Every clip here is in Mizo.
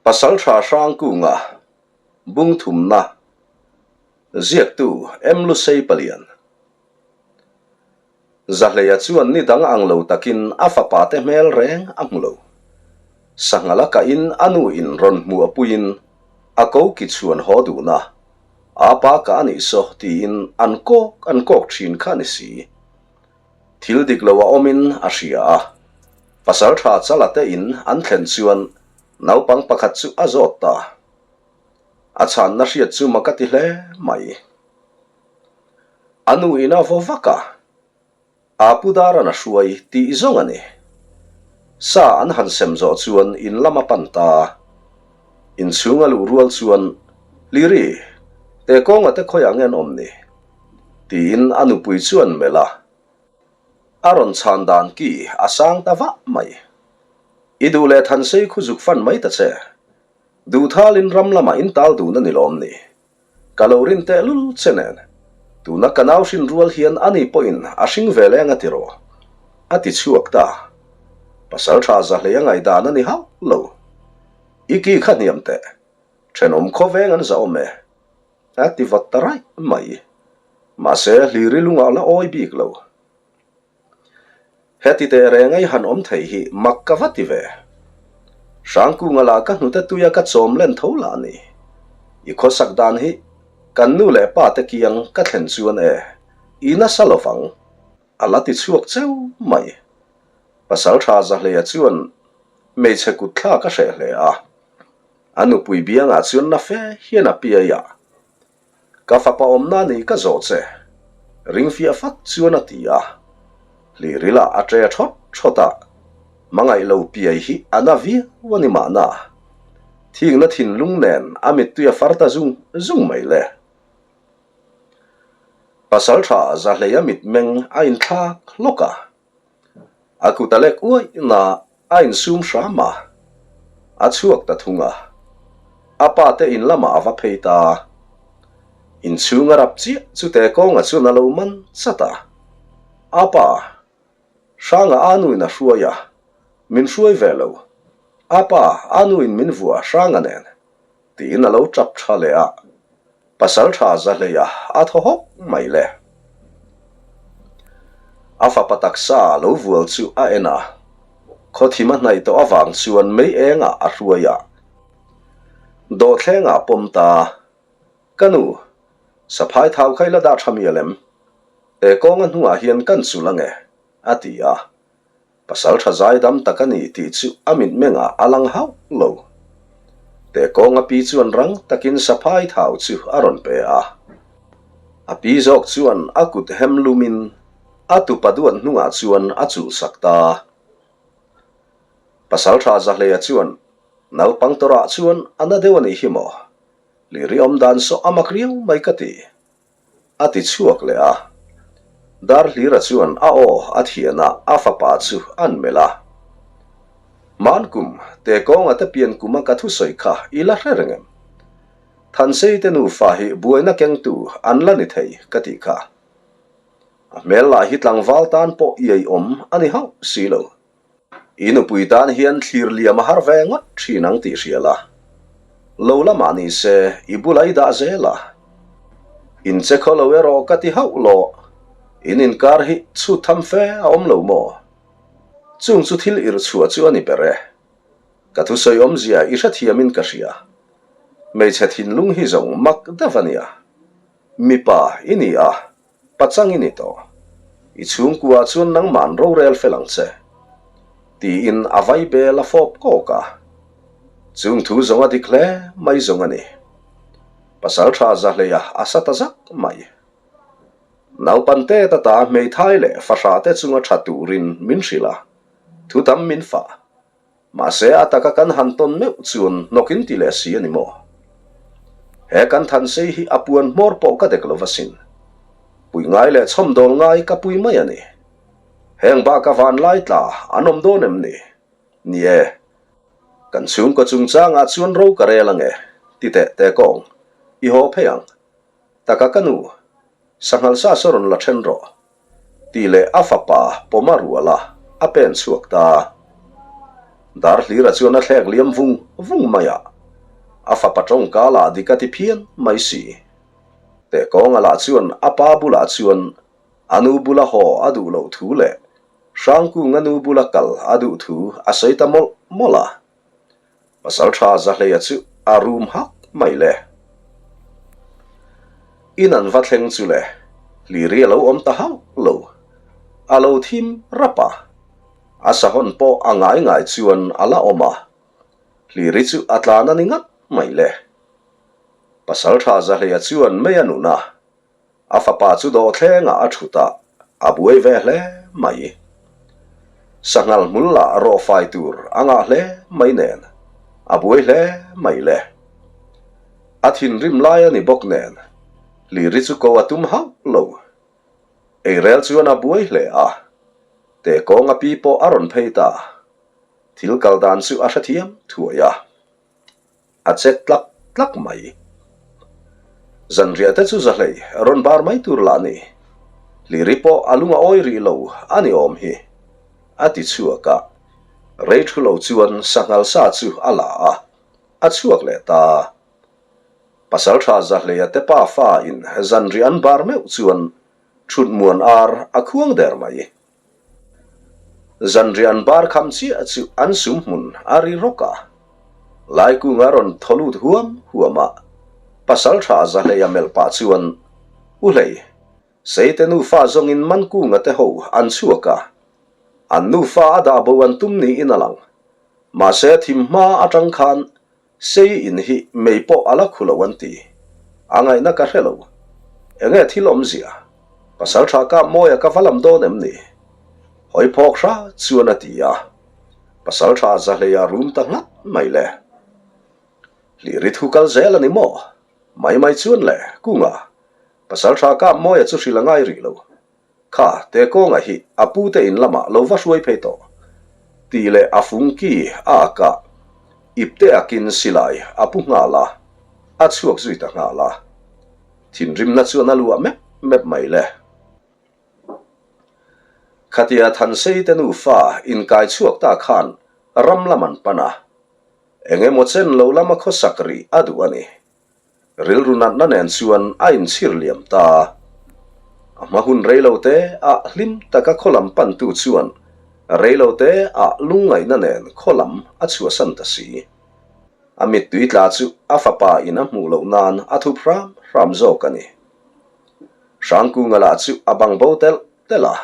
Pasalṭha Hrangkunga Bungthumna Ziaktu M. Lusei Palian Zahleia chuan ni dang ang lo takin a fapa te hmel reng a hmu lo. Sangha la kahin a nu in rawn hmu a puiin a ko ki chhuan haw dun a, a pa ka a nih saw tiin an kawk an kawk thin kha a ni si. Thil dik lo a awmin a hria a, pasaltha Chala te in an thlen chuan naupang pakhat chu a zawt ta. A chhanna hriat chu mak a ti hle mai. A nu in a vaw vak a. A pu Daran a hruai tih zawng a ni. Sa an han sem zawh chuan in lam a pan ta. Inchhung a luh rual chuan, Liri, te kawnga te khawiah nge an awm ni? Tiin a nupui chuan melh a. A rawn chhan dan ki a sang ta vah mai. I duh leh Thansei khu zuk fan mai ta che. Duhthalin ram lamah in tal dun a ni lawm ni? Ka lo rin teh lul che nen, tuna ka nau hrin rual hian ani pawhin a hring ve leng a ti rawh, a ti chhuak ta. Pasal tha za hlei a ngaihdan a ni hauh lo. I ki kha hniam teh, thenawm khawveng an zahawm e, a ti vat ta raih mai. Mahse, hliri lungah la awi bik lo. Heti teh reng a i han awm thei hi mak ka va ti ve. Hrangkunga lah ka hnute tuia ka chawm len tho lah a ni. I khawsak dan hi kan nu leh pa te kiang ka thlen chuan e, i nasa lovang, a la ti chhuak cheu mai. Pasaltha Zahleia chuan hmeichhe kut thlak a hreh hle a, a nupui biangah chuan na fe hian a piai a. Ka fapa awmna ni ka zawh che. Ring fiah fak chuan a ti a. Hliril ah a ṭe ṭhawt ṭhawt a, hmangaih lo piai hi a na viau a ni mahna. Thingna thinlung nen a mittui a far ta zung zung mai le. Pasalṭha Zahleia mitmeng a inthlak hlawk a. A kut a lek uaih na a insum hram a, a chhuak ta thung a. A pa te in lamah a va phei ta. Inchhung a rap chiah chu te kawnga chuan a lo man chat a. A pa, Hranga a nuin a hruai a, min hruai ve lo. A pa, a nuin min vuah Hranga nen. Tiin a lo tap tha leh a. Pasal tha za hlei a, a thaw hawk mai le. A fapa taksa lo vual chu a en a, khawthim a hnaih tawh avang chuan mei engah a hruai a, dawhthlengah a pawm ta. Ka nu, saphai thau kha i la dah tha mial em? He kawnga hnuah hian kan chul ange, a ti a. Pasal tha zai dam tak a ni tih chu a mitmengah a lang hauh lo. Te kawnga pi chuan rang takin saphai thau chu a rawn pe a. A pi zawk chuan a kut hem lumin a tupa duat hnungah chuan a chulhsak ta. Pasal tha Zahleia chuan naupang tawrah chuan a na deuh a nih hi maw? Liri awm dan saw a mak riau mai ka ti. A ti chhuak leh a. Darhlira chuan a aw a thian a, a fapa chu an melh a. Hman kum, te kawnga te pian kuma ka thusawi kha i la hre reng em? Thansei te nufa hi buaina kengtu an la ni thei ka tih kha. A hmel lah hi tlangval tan pawh iaiawm a ni hauh si lo. I nupui tan hian thlir liam a har ve ngawt thin ang tih hria la. Lo lamah ni se i bula i dah zel a. In che khaw lo erawh ka ti hauh lo. In inkar hi chhut tham fe a awm lo maw? Chung chu thil irh chhuah chu a ni ber e. Ka thusawi awmzia i hrethiamin ka hria. Hmeichhe thinlung hi zawng mak deuh a nia. Mipa i ni a. Pachang i ni tawh. I chhungkuah chuan nangmahn rorel fel ang che. Tiin a vai bel a fawp kawk a. Chung thu zawng a dik hle mai zawng a ni. Pasal tha za hleia a sa ta zak mai. Naupan te ta ta hmeithai leh fahrah te chunga tha turin min hrilh a, thu tam min fah. Mahse, a taka kan han tawn meuh chuan hnawk in ti leh si a ni maw? He kan thansei hi a puan hmawr pawh ka dek lo va sin. Pui ngai leh chhawmdawl ngai ka pui mai a ni. Heng baka vanlai tla an awm dawn em ni? Ni e, kan chhungkaw chungchangah chuan ro ka rel ange, ti teh teh kawng, i haw phei ang. Taka ka nu, sanghal sa saw rawn la then rawh. Tih leh a fapa pawma ruala a pen chhuak ta. Darhlira chuan a thlek liam vung vung mai a. A fapa tawngka lah dik a ti phian mai si. Teh kawnga lah chuan a pa bulah chuan a nu bula haw a duh loh thu leh Hrangkunga nu bula kal a duh thu a sawi ta mawlh mawlh a. Pasaltha Zahleia chu a rum hak mai le. In an va thleng chu le, Hliri a lo awm ta hauh lo. A lo thim rap a, a sahawn pawh a ngai ngai chuan a la awm a. Hliri chu a tlan a ni ngat mai le. Pasaltha Zahleia chuan mei a nun a, A fapa chu dawhthlengah a thut a, a buai ve hle mai. Sanghal hmul lah rawh fai tur a ngah hle mai nen, a buai hle mai le. A thinrim lai a ni bawk nen, Hliri chu ko a tum hauh lo. Eirel chuan a buai hle a, Teh kawnga pi pawh a rawn phei ta. Thil kal dan chu a hrethiam thuai a. A chek tlak tlak mai. Zanriah te chu zahlei rawn bar mai tur lah ni. Hliri pawh a lung a awi rih lo a ni awm hi. A ti chhuak a. Rei thu lo chuan sanghal sa chu a la a, a chhuak leh ta. Pasaltha Zahleia te pa fa in zanriah an bar meuh chuan thut muan ar a khuang der mai. Zanriah an bar kham chiah chu an sum hmun a ri rawk a. Laikunga rawn thaw lut huam huam a, Pasaltha Zahleia melh pah chuan, U hlei, Seite nufa zawngin Mankunga te ho an chhuak a, an nufa a dah bo an tum niin a lang. Mahse thim hma atang khan Sei in hi mei pawh a la khu lo an ti. A ngaihna ka hre lo. Enge thil awmzia? Pasal tha kap mawia ka va lam dawn em ni? Hawi phawk hra chuan a ti a. Pasal tha Zahleia rum ta nghat mai le. Hliri thu kal zel a ni maw? Mai mai chuan le, Kunga. Pasal tha kap mawia chu hrilh a ngai rih lo. Kha, te kawnga hi a pu te in lamah lo va hruai phei tawh. Tih leh a fung ki a a kah. Ipte akin silai a pu nghal a, a chhuak zui ta nghal a. Thinrimna chuan a luah mep mep mai le. Khatia Thansei te nufa inkai chhuak ta khan ram lam an pan a. Eng emaw chen lo lama khawsak rih a duh a ni. Rilru natna nen chuan a inchhir liam ta. A hma hun reilote ah hlim taka khaw lam pantu chuan reilote ah lungngaihna nen khaw lam a chhuahsan ta si. A mittui tla chu a fapa in a hmuh loh nan a thup hram hram zawk a ni. Hrangkunga lah chu a bang bo telh telh a.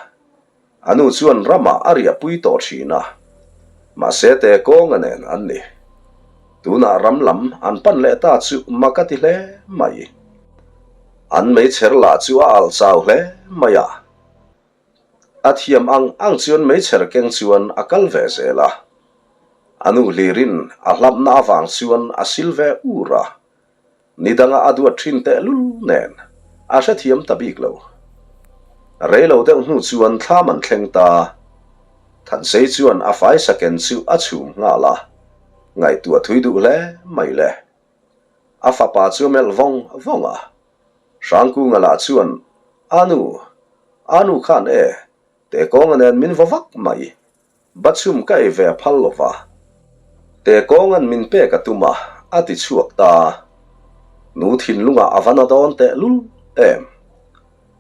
A nu chuan ramah a riahpui tawh thin a, mahse te kawnga nen an ni. Tunah ram lam an pan leh ta chu mak a ti hle mai. An meichher lah chu a alh chau hle mai a. A thiam ang ang chuan meichher keng chuan a kal ve zel a. A nu hlirin a hlapna avang chuan a sil ve ur a. Ni danga a duat thin tehlul nen a hrethiam ta bik lo. Rei lo deuh hnu chuan thlam an thleng ta. Thansei chuan a faisa ken chu a chhum nghal a, ngaihtuah thui duh hle mai le. A fapa chu a melh vawng vawng a. Hrangkunga lah chuan, A nu, a nu khan e, Tekawnga nen min va vak mai. Bachhum ka ei ve a phal lo va. Te kawnga'n min pek a tum a, a ti chhuak ta. Nu thinlungah a va na dawn teh lul em.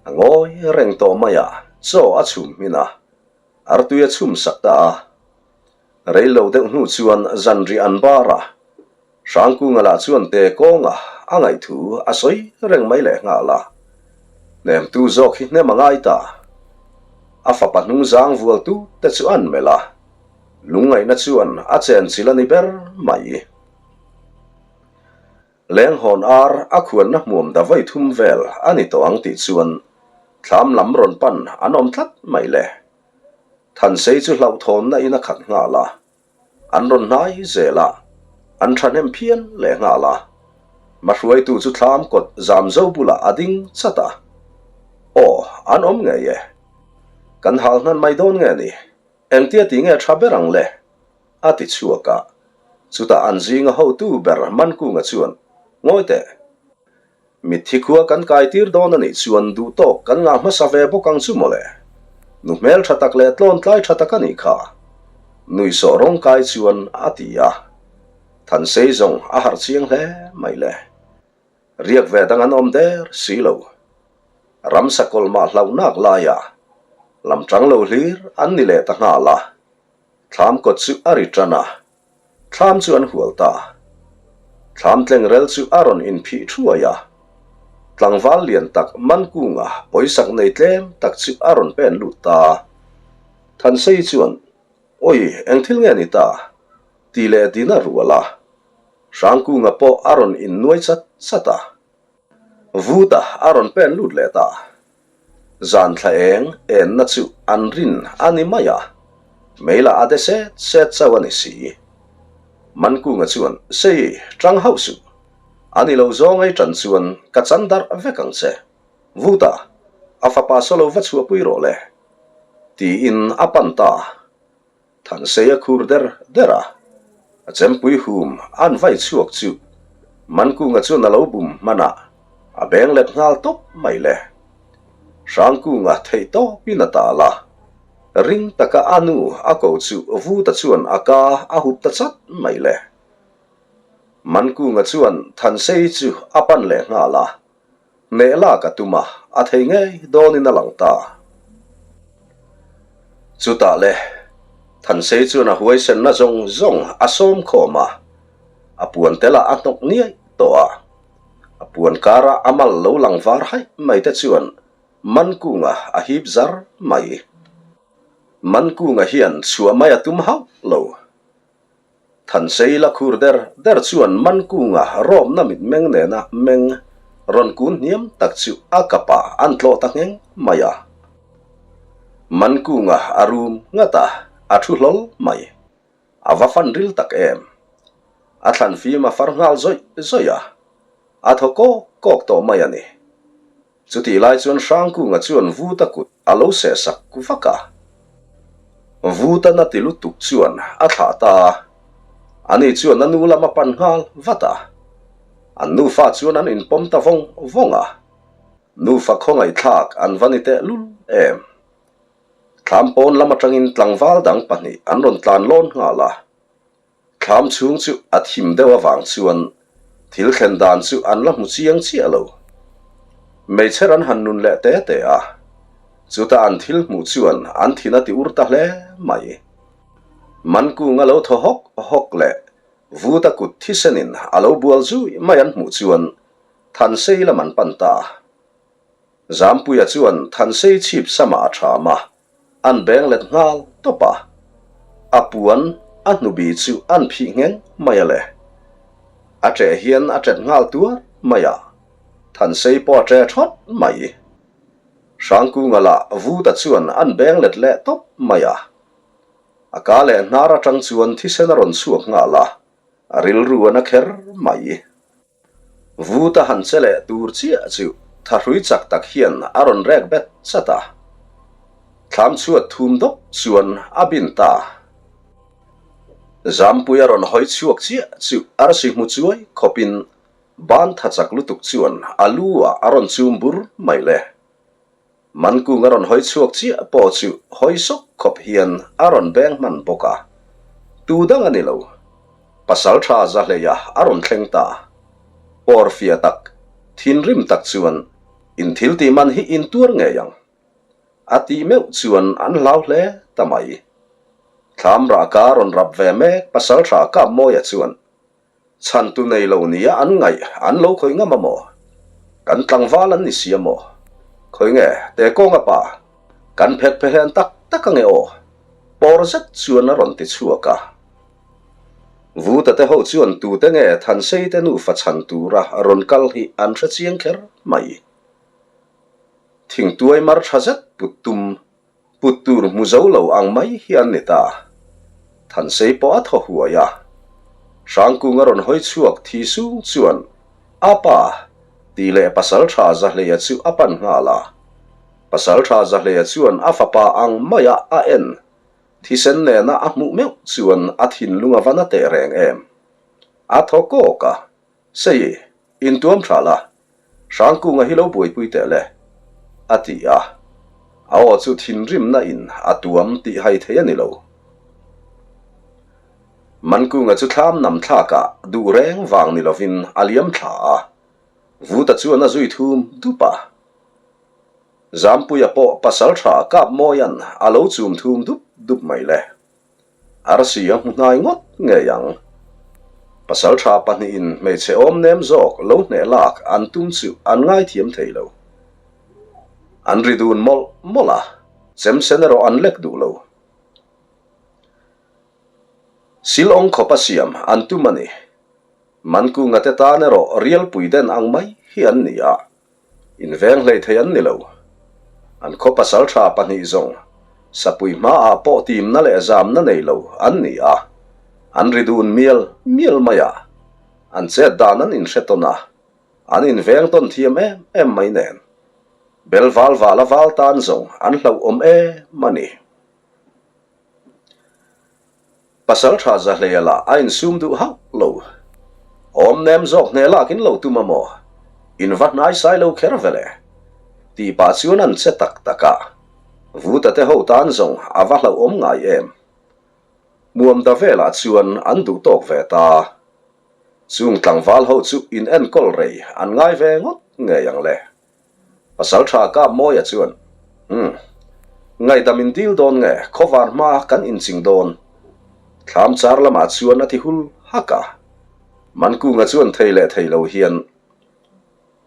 A ngawi reng tawh mai a, chaw a chhum hmin a, artui a chhum sak ta a. Rei lo deuh hnu chuan zanriah an bar a, Hrangkunga lah chuan te kawnga a ngaihthu a sawi reng mai leh nghal a. Hnemtu zawk hi hnem a ngai ta. A fapa hnungzang vualtu te chu an melh a, lungngaihna chuan a chenchilh a ni ber mai. Lenghawn ar a khuanna hmuam da vawi thum vel a ni tawh ang tih chuan thlam lam rawn pan an awm tlat mai le. Thansei chu hlauhthawnna in a khat nghal a. An rawn hnai zel a, an thahnem phian leh nghal a. Hmahruaitu chu thlam kawt zam zo bulah a ding chat a. Aw, an awm ngei e. Kan hal hnan mai dawn nge ni? Engtia ti nge tha ber ang le? A ti chhuak a. Chutah an zinga hotu ber Mankunga chuan, Ngawi teh. Mitthi khua kan kai tir dawn a nih chuan duh tawk kan ngah hmasa ve bawk ang chu mawle. Nu hmel tha tak leh tlawn tlai tha tak a nih kha. Nuihsawh rawng kai chuan a ti a. Thansei zawng a harh chiang hle mai le. Riak ve dang an awm der si lo. Ramsa kawlhmah hlauhnak laia lam tang lo hlir an ni leh ta nghal a. Thlam kawt chu a ri tan a, thlam chu an hual ta. Thlam tlengrel chu a rawn inphih thuai a. Tlangval lian tak Mankunga pawisak nei tlem tak chu a rawn pen lut ta. Thansei chuan, Awi, eng thil nge ni ta? Ti leh din a rual a. Hrangkunga pawh a rawn innuai chat chat a. Vuta a rawn pen lut leh ta. Zan thla eng enna chu an rin a ni mai a, meilah a de set set chauh a ni si. Mankunga chuan, Sei, tang hauh suh. A ni lo zawng ei tan chuan ka chan darh vek ang che. Vuta, a fapa saw lo va chhuahpui rawh le. Tiin a pan ta. Thansei a khur der der a, a chempui hum an vai chhuak chu Mankunga chuan a lo bum hman a, a beng let nghal tawp mai le. Hrangkunga theih tawpin a tal a, ring taka a nu a ko chu Vuta chuan a ka a hup ta chat mai le. Mankunga chuan Thansei chu a pan leh nghal a, Hneh lak a tum a, a thei ngei dawnin a lang ta. Chutah le, Thansei chuan a huaisenna zawng zawng a sawm khawm a, a puan tel ah a hnawk niaih tawh a. A puan kara a mal lo lang var haih mai te chuan Mankunga a hip zar mai. Mankunga hian chhuah mai a tum hauh lo. Thansei la khur der der chuan Mankunga rawmna mitmeng nena meng rawn kun hniam tak chu a kapah an tlawh ta ngheng mai a. Mankunga a rum ngat a, a thu hlawl mai. A va fan ril tak em. A thlan fim a far nghal zawih zawih a, a thaw kawk kawk tawh mai a ni. Chutih lai chuan Hrangkunga chuan Vuta kut a lo seh sak vak a. Vuta na ti lutuk chuan a thlah ta a, ani chuan a nu lam a pan nghal vat a. An nufa chuan an inpawm ta vawng vawng a, nufa khawngaihthlak an va ni tehlul em. Thlam pawn lam atangin tlangval dang pahnih an rawn tlan lawn nghal a. Thlam chhung chu a thim deuh avang chuan thil thlen dan chu an la hmu chiang chiah lo. Hmeichher an han nun leh te te a, chuta an thil hmuh chuan an thin a ti ur ta hle mai. Mankung a lo thaw hawk hawk leh Vuta kut thisenin a lo bual zui mai an hmuh chuan Thansei lam an pan ta. Zampuia chuan Thansei chhip samah a ṭham a, An beng let nghal tawp a, a puan a hnubi chu an phih ngheng mai a le. A ṭeh hian a ṭet nghal tuar mai a, Thansei pawh a ṭe ṭhawt mai. Hrangkunga lah Vuta chuan an beng let leh tawp mai a. A ka leh hnar aṭang chuan thisen a rawn chhuak nghal a, a rilru a na kher mai. Vuta han che leh tur chiah chu thahrui chak tak hian a rawn rek bet chat a. Thlam chhuat thum dawp chuan a bin ta. Zampui a rawn hawi chhuak chiah chu arsi hmu chuai khawpin ban tha chak lutuk chuan a lu ah a rawn chum bur mai le. Mankung a rawn hawi chhuak chiah pawh chu hawi sawk khawp hian a rawn beng hman bawk a, tu dang a ni lo. Pasal tha Zahleia a rawn thleng ta. Pawr fia tak, thinrim tak chuan in thil tih man hi in tuar ngei ang. A tih meuh chuan an hlau hle ta mai. Thlam rahka rawn rap ve mek Pasal tha Kapmawia chuan Chhantu nei lo nia an ngaih an lo khawih ngam a maw? Kan tlangval an ni si a maw? Khawi nge te kawnga pa? Kan phet phe hlen tak tak ange aw? Pawr zet chuan a rawn ti chhuak a. Vuta te ho chuan tute nge Thansei te nufa chhan tura rawn kal hi an hre chiang kher mai. Thingtuai mar tha zet put tum Put tur hmu zo lo ang mai hi an ni ta. Thansei pawh a thaw huai a. Hrangkung a rawn hawi chhuak thi sung chuan, A pa! tih leh Pasaltha Zahleia chu a pan nghal a. Pasaltha Zahleia chuan a fapa ang maia a en thisen nena a hmuh meuh chuan a thinlung a va na teh reng em. A thaw kawk a, Sei, intuam tha la, Hrangkunga hi lo buaipui teh le, a ti a. A aw chu thinrimna in a tuam tih hai thei a ni lo. Mankunga chu thlam nam thlakah duh reng vang ni lovin a liam thla a, Vuta chuan a zui thum dup a. Zampuia pawh pasaltha Kapmawia'n a lo chum thum dup dup mai le. Arsi a hmu hnai ngawt ngei ang. Pasaltha pahnihin hmeichhe awm nem zawk lo hneh lak an tum chu an ngaithiam thei lo. An ri dun mawlh mawlh a, chemsen erawh an lek duh lo. Silawng khawpa siam an tum a ni. Mankunga te tan erawh rialpui den ang mai hi an ni a, inveng hlei thei an ni lo. An khaw pasaltha pahnih zawng sapui hmaah pawh timna leh zamna nei lo an ni a, an ri dun mial mial mai a, an chet dan an inhre tawn a, an inveng tawn thiam em em mai nen. Bel val vala val tan zawng an hlauhawm em a ni. Pasalṭha Zahleia lah a insum duh hauh lo. Awm nem zawk hne lak in lo tum a maw? In va hnai sai lo kher ve le. Tih pah chuan an che tak tak a. Vuta te ho tan zawng a va hlauhawm ngai em. Muam da velah chuan an duh tawk ve ta. Chung tlangval ho chu in enkawl rei an ngai ve ngawt ngei ang le. Pasalṭha Kapmawia chuan, Umm, ngaihdam in dil dawn nge khawvar hma kan inching dawn? Thlam char lamah chuan a ti hul hak a. Mankunga chuan thei leh thei lo hian,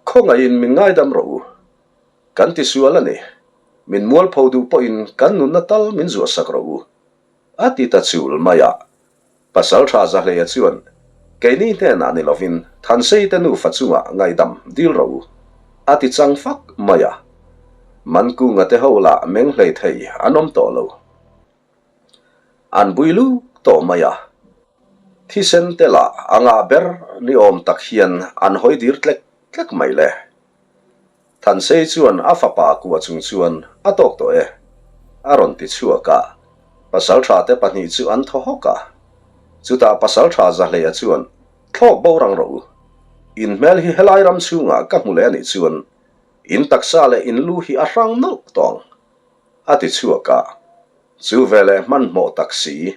Khawngaihin min ngaidam rawh u. Kan ti sual a ni. Min mualpho duh pawhin kan nunna tal min zuahsak rawh u. A ti ta chul mai a. Pasalṭha Zahleia chuan, Keini hnenah ni lovin Thanseite nufa chungah ngaihdam dil rawh u, a ti chang fak mai a. Mankunga te ho lah meng hlei thei an awm tawh lo. An bui luk tawh mai a. Thisen te lah a ngah ber ni awm tak hian an hawi dir tlek tlek mai le. Thansei chuan a fapa kua chung chuan a tawk tawh e, a rawn ti chhuak a. Pasalṭha te pahnih chu an thaw hawk a. Chutah pasalṭha Zahleia chuan, Thlawk bo rang rawh u. In hmel hi helai ram chhungah ka hmu leh a nih chuan in taksa leh in lu hi a hrang nawlh tawh ang, a ti chhuak a. Chu veleh hmanhmawh tak si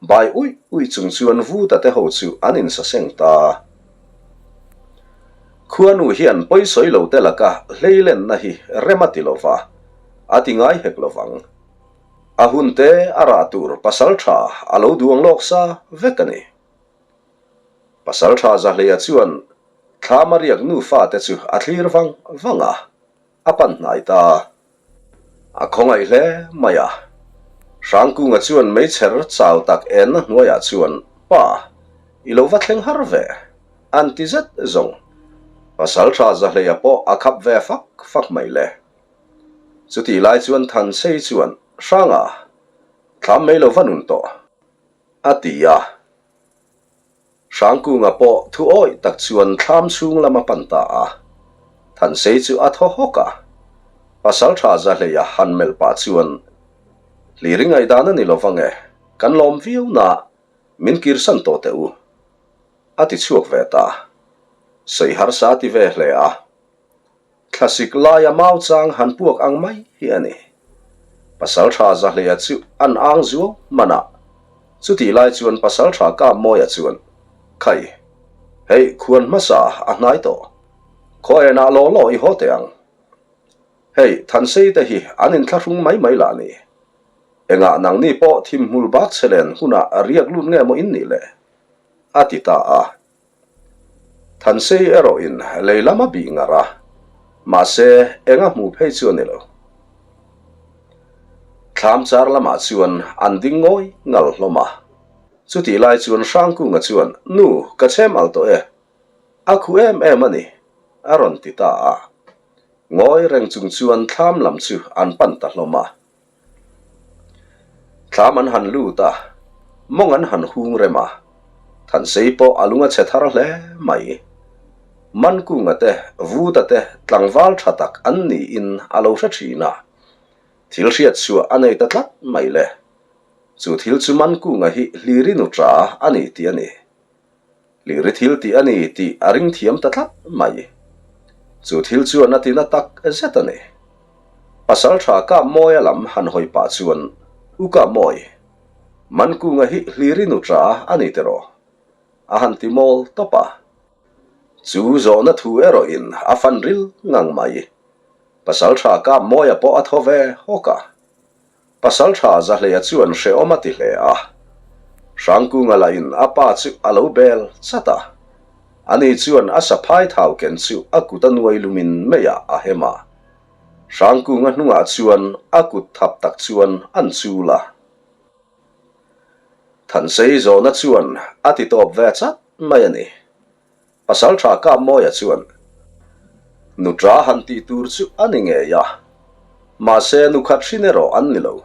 Bai uih uih chung chuan Vuta te ho chu an insaseng ta. Khuanu hian pawisawi lo te laka hleilenna hi rem a ti lo va, a ti ngai hek lo vang. A hun te a rah tur pasal tha a lo duang lawk sa vek a ni. Pasal tha Zahleia chuan thlam a riak nufa te chu a thlir vang vang a, a pan hnai ta. A khawngaih hle mai a. Hrangkunga chuan meichher chau tak enna hnuaiah chuan, Pa, i lo va thleng har ve, an ti zet zawng. Pasalṭha Zahleia pawh a khap ve fak fak mai le. Chutih lai chuan Thansei chuan, Hranga, thlam mai lo va nun tawh, a ti a. Hrangkunga pawh thu awih tak chuan thlam chhung lam a pan ta a. Thansei chu a thaw hawk a. Pasalṭha Zahleia han melh pah chuan, Hliri ngaihdan a ni lo vang e, kan lawm viau na, min kirsan tawh teh u. A ti chhuak ve ta. Sawi harsa a ti ve hle a. Thlasik laia mau chang han puak ang mai hi a ni. Pasalṭha Zahleia chu an ang zuau hman a, chutih lai chuan Pasalṭha Kapmawia chuan, Khai, hei khuan hmasa a hnai tawh. Khaw enah law law i haw teh ang. Hei, Thansei te hi an inthlahrung mai mai lah ni. Engah nangni pawh thimhmul bak che len hunah riak lut nge maw in nih le? a ti ta a. Thansei erawhin lei lam a bih ngar a, mahse eng a hmuh phei chu a ni lo. Thlam char lamah chuan an ding ngawi ngal hlawm a. Chutih lai chuan Hrangkunga chuan, Nu, ka chhem al tawh e. A khuh em em a ni, a rawn ti ta a. Ngawi reng chung chuan thlam lam chu an pan ta hlawm a. Thlam an han lut a, mawng an han hung rem a, Thansei pawh a lung a chhe thar hle mai. Mankunga te, Vuta te tlangval tha tak an niin a lo hre thin a, thil hriat chhuah a nei ta tlat mai le. Chu thil chu Mankunga hi Hliri nutra a ni tih a ni. Hliri thil tih a ni tih a ring thiam ta tlat mai. Chu thil chuan a tina tak zet a ni. Pasalṭha Kapmawia lam han hawi pah chuan, U Kapmawi, Mankunga hi Hliri nuṭa a ni tiraw? A han ti mawl tawp a. Chu zawhna thu erawhin a fan ril ngang mai. Pasalṭha Kapmawia pawh a thaw ve hawk a. Pasalṭha Zahleia chuan hrehawm a ti hle a. Hrangkunga lahin a pa chu a lo bel chat a. Ani chuan a saphai thau ken chu a kut a nuai lumin meiah a hem a. Hrangkunga hnungah chuan a kut thap tak chuan an chul a. Thansei zawhna chuan a ti tawp ve chat mai a ni. Pasalṭha Kapmawia chuan, Nuṭa han tih tur chu a ni ngei a, mahse nu khat hrin erawh an ni lo.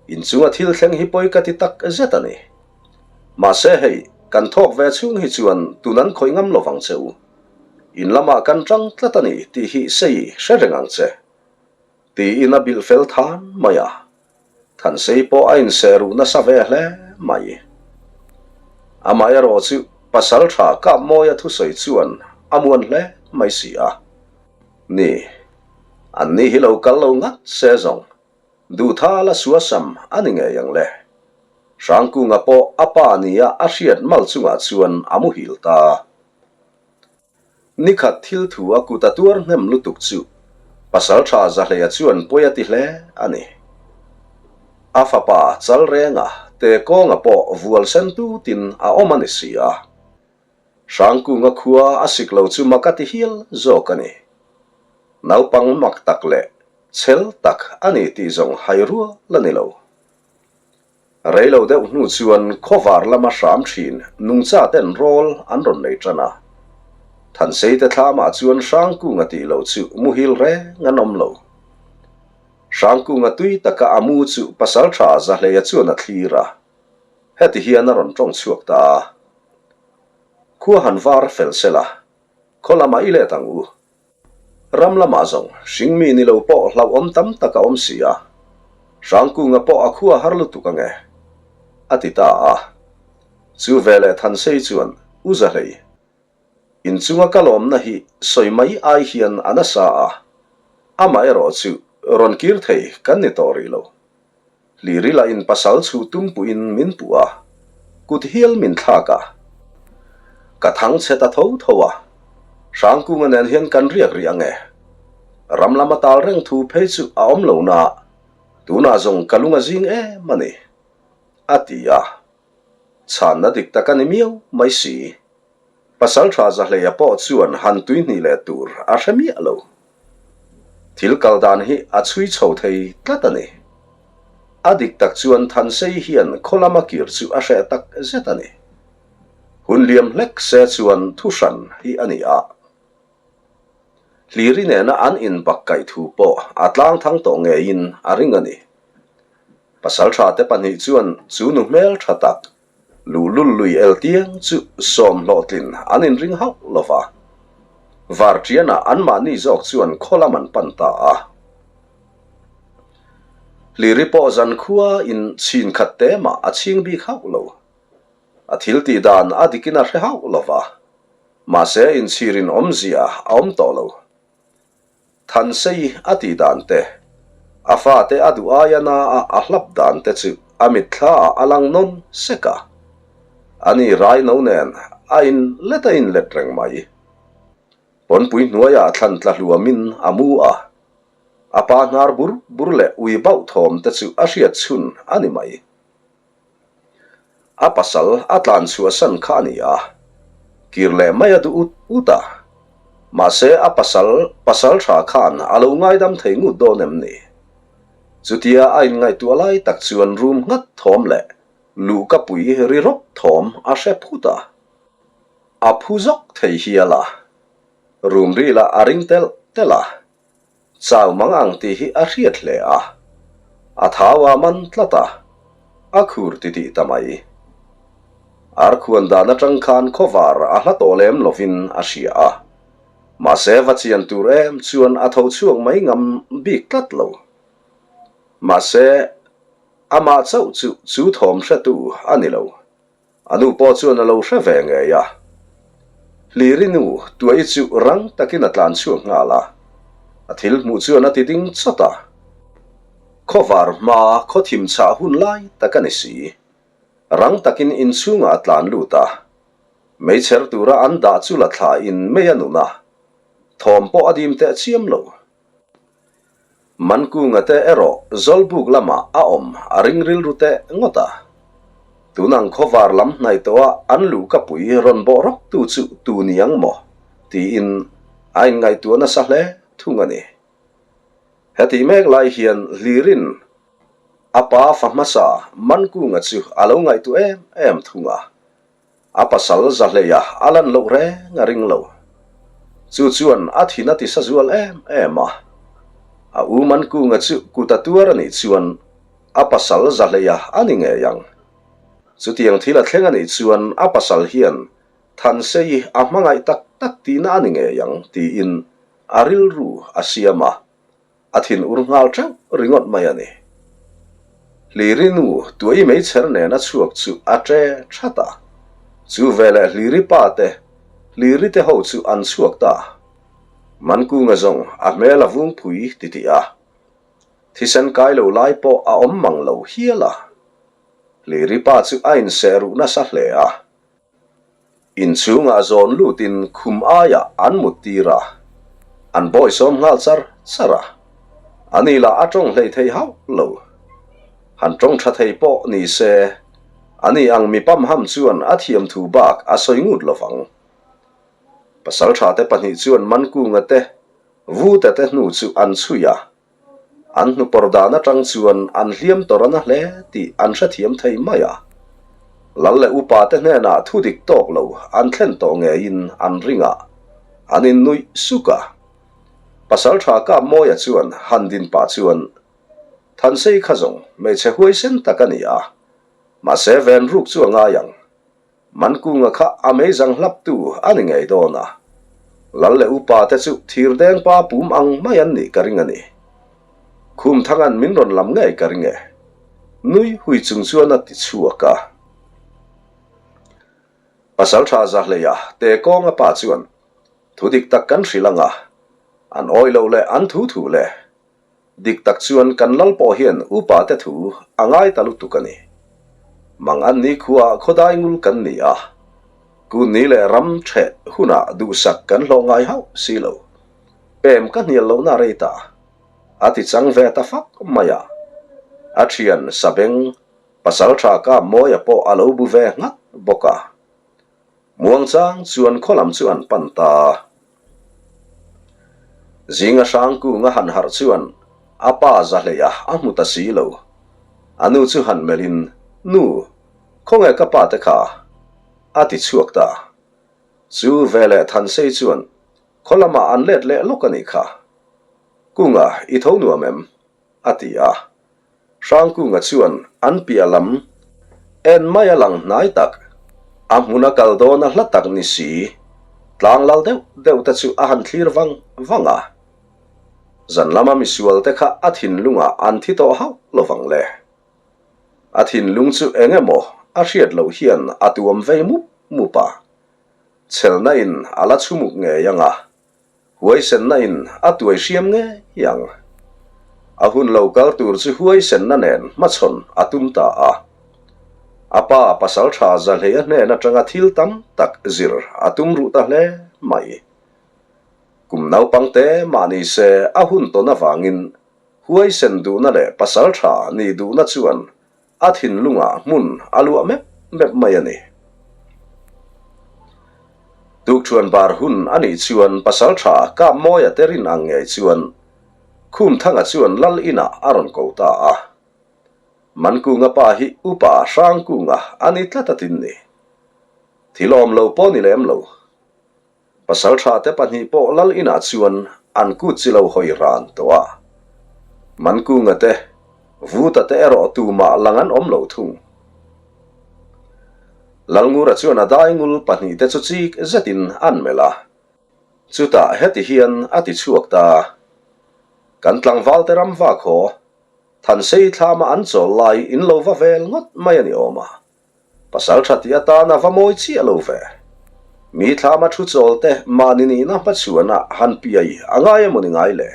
Inchunga thil thleng hi pawi ka ti tak zet a ni. Mahse hei, kan thawk ve chhung hi chuan tun an khawih ngam lovang che u. In lamah kan ṭang tlat a ni tih hi sei hre reng ang che. Tiin a bilh fel than mai a. Thansei pawh a inseh ruh nasa ve hle mai. Amaherawh chu pasal tha Kapmawia thusawi chuan a muan hle mai si a. Ni, anni hi lo kal lo ngat se zawng, duhtha la suasam a ni ngei ang le. Hrangkunga pawh a pa nia a hriat mal chungah chuan a muhil ta. Nikhat thil thu a kut a tuar hnem lutuk chu Pasalṭha Zahleia chuan pawi a ti hle a ni. A fapa chal renga te kawnga pawh vual sen tutin a awm a ni si a. Hrangkunga khua a sik lo chu mak a ti hial zawk a ni. Naupang mak tak leh chhel tak a ni tih zawng hai rual a ni lo. Rei lo deuh hnu chuan khawvar lama hram thin nungcha ten rawl an rawn nei tan a. Thansei te thlamah chuan Hrangkunga tih loh chu muhil reng an awm lo. Hrangkunga tui taka a mu chu Pasaltha Zahleia chuan a thlir a, heti hian a rawn tawng chhuak ta a. Khua han var fel sela, khaw lamah i let ang u. Ram lamah zawng hringmi ni lo pawh hlauhawm tam tak a awm si a, Hrangkunga pawh a khua har lutuk ange, a ti ta a. Chu veleh Thansei chuan U Zahlei, inchunga ka lawmna hi sawi mai ai hian a nasa a, amaherawh chu rawn kir thei kan ni tawh rih lo. Hlirila in pasal chhuh tum puhin min puh a, kut hial min thlak a. Ka thang chhe ta tho tho a, Hrangkunga nen hian kan riak rih ang e. Ram lama tal reng thu phei chu a awm lo na, tunah zawng ka lung a zing em a ni, a ti a. Chhanna dik tak a ni miau mai si. Pasal tha Zahleia pawh chuan han tuihnih leh tur a hre miah lo. Thil kal dan hi a chhui chho thei tlat a ni. A dik tak chuan Thansei hian khaw lama kir chu a hreh tak zet a ni. Hun liam hlek se chuan thu hran hi a ni a. Hliri nena an inbak kaih thu pawh a tlang thang tawh ngeiin a ring a ni. Pasal tha te pahnih chuan chu nu hmel tha tak Luhlul lui el tiang chu sawm hlawhtlin an inring hauh lo va. Varṭianah anmahni zawk chuan khaw lam an pan ta a. Hliri pawh zankhua in chhin khat te mah a chhing bik hauh lo. A thil tih dan a dikin a hre hauh lo va. Mahse inchhirin awmzia a awm tawh lo. Thansei a tih dan te, a fate a duh aia na a a hlap dan te chu a mitthla ah a lang nawn sek a. Ani Raino nen a in let a in let reng mai. Pawnpui hnuaiah thlan tla hluamin a mu a, a pa hnar bur bur leh ui bauh thawm te chu a hriat chhun a ni mai. A pasal a tlan chhuahsan kha a ni a, kir leh mai a duh ut ut a. Mahse a pasal pasal tha khan a lo ngaidam thei ngut dawn em ni? Chutia a inngaihtuah lai tak chuan rum nghat thawm leh luhka pui ri rawp thawm a hre phut a. A phu zawk thei hial a, rum ri lah a ring telh telh a. Chau mang ang tih hi a hriat hle a, a thau a man tlat a, a khur titih ta mai. Arkhuan dan atang khan khawvar a hla tawh lem lovin a hria a, mahse va chian tur em chuan a tho chhuak mai ngam bik tlat lo. Mahse, amah chauh chu chu thawm hretu a ni lo. A nu pawh chuan a lo hre ve ngei a. Hliri nu tuai chu rang takin a tlan chhuak nghal a. A thil hmuh chuan a ti ding chawt a. Khawvar hma khaw thim chhah hun lai tak a ni si. Rang takin inchhungah a tlan lut a. Meichher tura an dah chu la thla in mei a nun a, thawm pawh a dim teh chiam lo. Mankunga te erawh Zawlbuk lamah a awm a ring rilru teh ngawt a. Tun ang khawvar lam hnaih tawha an luhkapui rawn bawh rawk tu chu tu ni ang maw? tiin a inngaihtuah nasa hle thung a ni. Hetih mek lai hian Hlirin a pa fa hmasa Mankunga chu a lo ngaihtuah em em thung a. A pasal Zahleia a lan loh reng a ring lo. Chu chuan a thin a tisa zual em em a. A u Mankunga chu kut a tuar a nih chuan a pasal Zahleia a ni ngei ang. Chutiang thil a thleng a nih chuan a pasal hian Thansei a hmangaih tak tak tihna a ni ngei ang tiin a rilru a siam a. A thin ur nghal teuh ringawt mai a ni. Hliri nu tuai meichher nena chhuak chu a ṭe that a. Chu veleh Hliri pa te, Hliri te ho chu an chhuak ta. Mankunga zawng a hmel a vung phui titih a. Thisen kai lo lai pawh a awm mang lo hial a. Hliri pa chu a inseh ruh nasa hle a. Inchhungah zawn lutin khum aiah an mut tir a, an bawisawm nghal char char a. Ani lah a tawng hlei thei hauh lo. Han tawng tha thei pawh ni se, ani ang mi pamham chuan a thiam thu bak a sawi ngut lovang. Pasaltha te pahnih chuan Mankunga te, Vuta te hnu chu an chhui a. An hnupawr dan atang chuan an hliam tawr a na hle tih an hrethiam thei mai a. Lal leh upa te hnenah thu dik tawk lo an thlen tawh ngeiin an ring a, an innuih suk a. Pasaltha Kapmawia chuan han din pah chuan, Thansei kha zawng hmeichhe huaisen tak a ni a, mahse ven ruk chu a ngai ang. Mankunga kha a meizang hlaptu a ni ngei dawn a, Lal leh upa te chu thirdeng pa pum ang mai an nih ka ring a ni. Khumthanga'n min rawn lam ngei ka ring e. Nui hui chung chuan a ti chhuak a. Pasaltha Zahleia te kawnga pa chuan thu dik tak kan hrilh ang a, an awih loh leh an thu thu le. Dik tak chuan kan lal pawh hian upa te thu a ngai ta lutuk a ni. Mang an ni khuaah khawdai ngul kan ni a, kun ni leh ram ṭheh hunah duhsak kan hlawh ngai hauh si lo. Pem ka hnial lohna rei ta. A ti chang ve ta fak mai a. A ṭhian Sabeng pasalṭha Kapmawia pawh a lo bu ve nghat bawk a. Muangchang chuan khaw lam chu an pan ta. Zinga Hrangkunga han harh chuan a pa Zahleia a hmu ta si lo. A nu chu han melhin, Nu, khawnge ka pa te kha? a ti chhuak ta. Chu veleh Thansei chuan khaw lamah an let leh lawk a nih kha. Kunga, i tho nuam em? a ti a. Hrangkunga chuan an piah lam en mai a lang hnai tak, a hmuna kal dawn a hla tak ni si, tlang lal deuh deuh te chu a han thlir vang vang a. Zan lama misual te kha a thinlungah an thi tawh hauh lovang le. A thinlung chu eng emaw a hriat loh hian a tuam vei mup mup a, chhelna in a la chhumuk ngei ang a. Huaisenna in a tuai hriam ngei ang. A hun lo kal tur chu huaisenna nen hmachhawn a tum ta a. A pa pasal tha Zahleia hnen atanga thil tam tak zir a tum ruh ta hle mai. Kum naupang te mah ni se a hun tawn avangin huaisen duhna leh pasal tha nih duhna chuan A thinlungah hmun a luah mep mep mai a ni. Tukṭhuan bar hun a nih chuan Pasalṭha Kapmawia te rin ang ngei chuan Khumthanga chuan Lal inah a rawn ko ta a. Mankunga pa hi Upa Hrangkunga a ni tlat a tin ni. Thil awm lo pawh ni lem lo. Pasalṭha te pahnih pawh lal inah chuan an kut chi lo hawi ran tawh a. Mankunga te, Vuta te erawh tumah lang an awm lo thung. Lalngura chuan a daingul pahnih te chu chik zetin an melh a. Chutah heti hian a ti chhuak ta. Kan tlangval te ram vak haw, Thansei thlama an chawl lai in lo va vel ngawt mai a ni awm a. Pasal tha tih atana va mawi chiah lo ve. Mi thlama thu chawl te mahni nihna hmachhuana han piai a ngai emaw ni ngai le?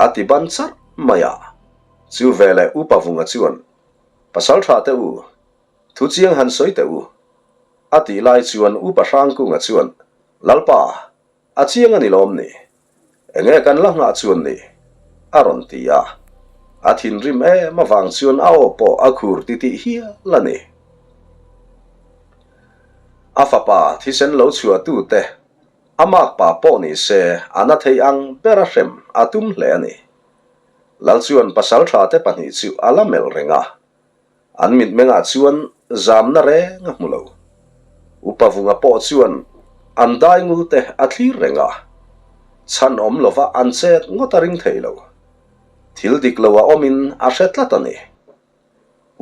A ti ban charh mai a. Chu veleh Upa Vunga chuan, Pasal tha te u, thu chiang han sawi teh u. A tih lai chuan Upa Hrangkunga chuan, Lalpa, a chiang a ni lawm ni? Enge kan la nghah chuan ni? A rawn ti a. A thinrim em avang chuan a aw pawh a khur titih hial a ni. A fapa thisen lo chhuahtute a makpa pawh ni se a na thei ang bera hrem a tum hle a ni. Lal chuan pasalthate pahnih chu a la melh reng a. An mitmengah chuan zamna reng a hmu lo. Upa Vunga pawh chuan an dai ngul te a thlir reng a, chhan awm lova an chet ngawt a ring thei lo. Thil dik lo a awmin a hre tlat a ni.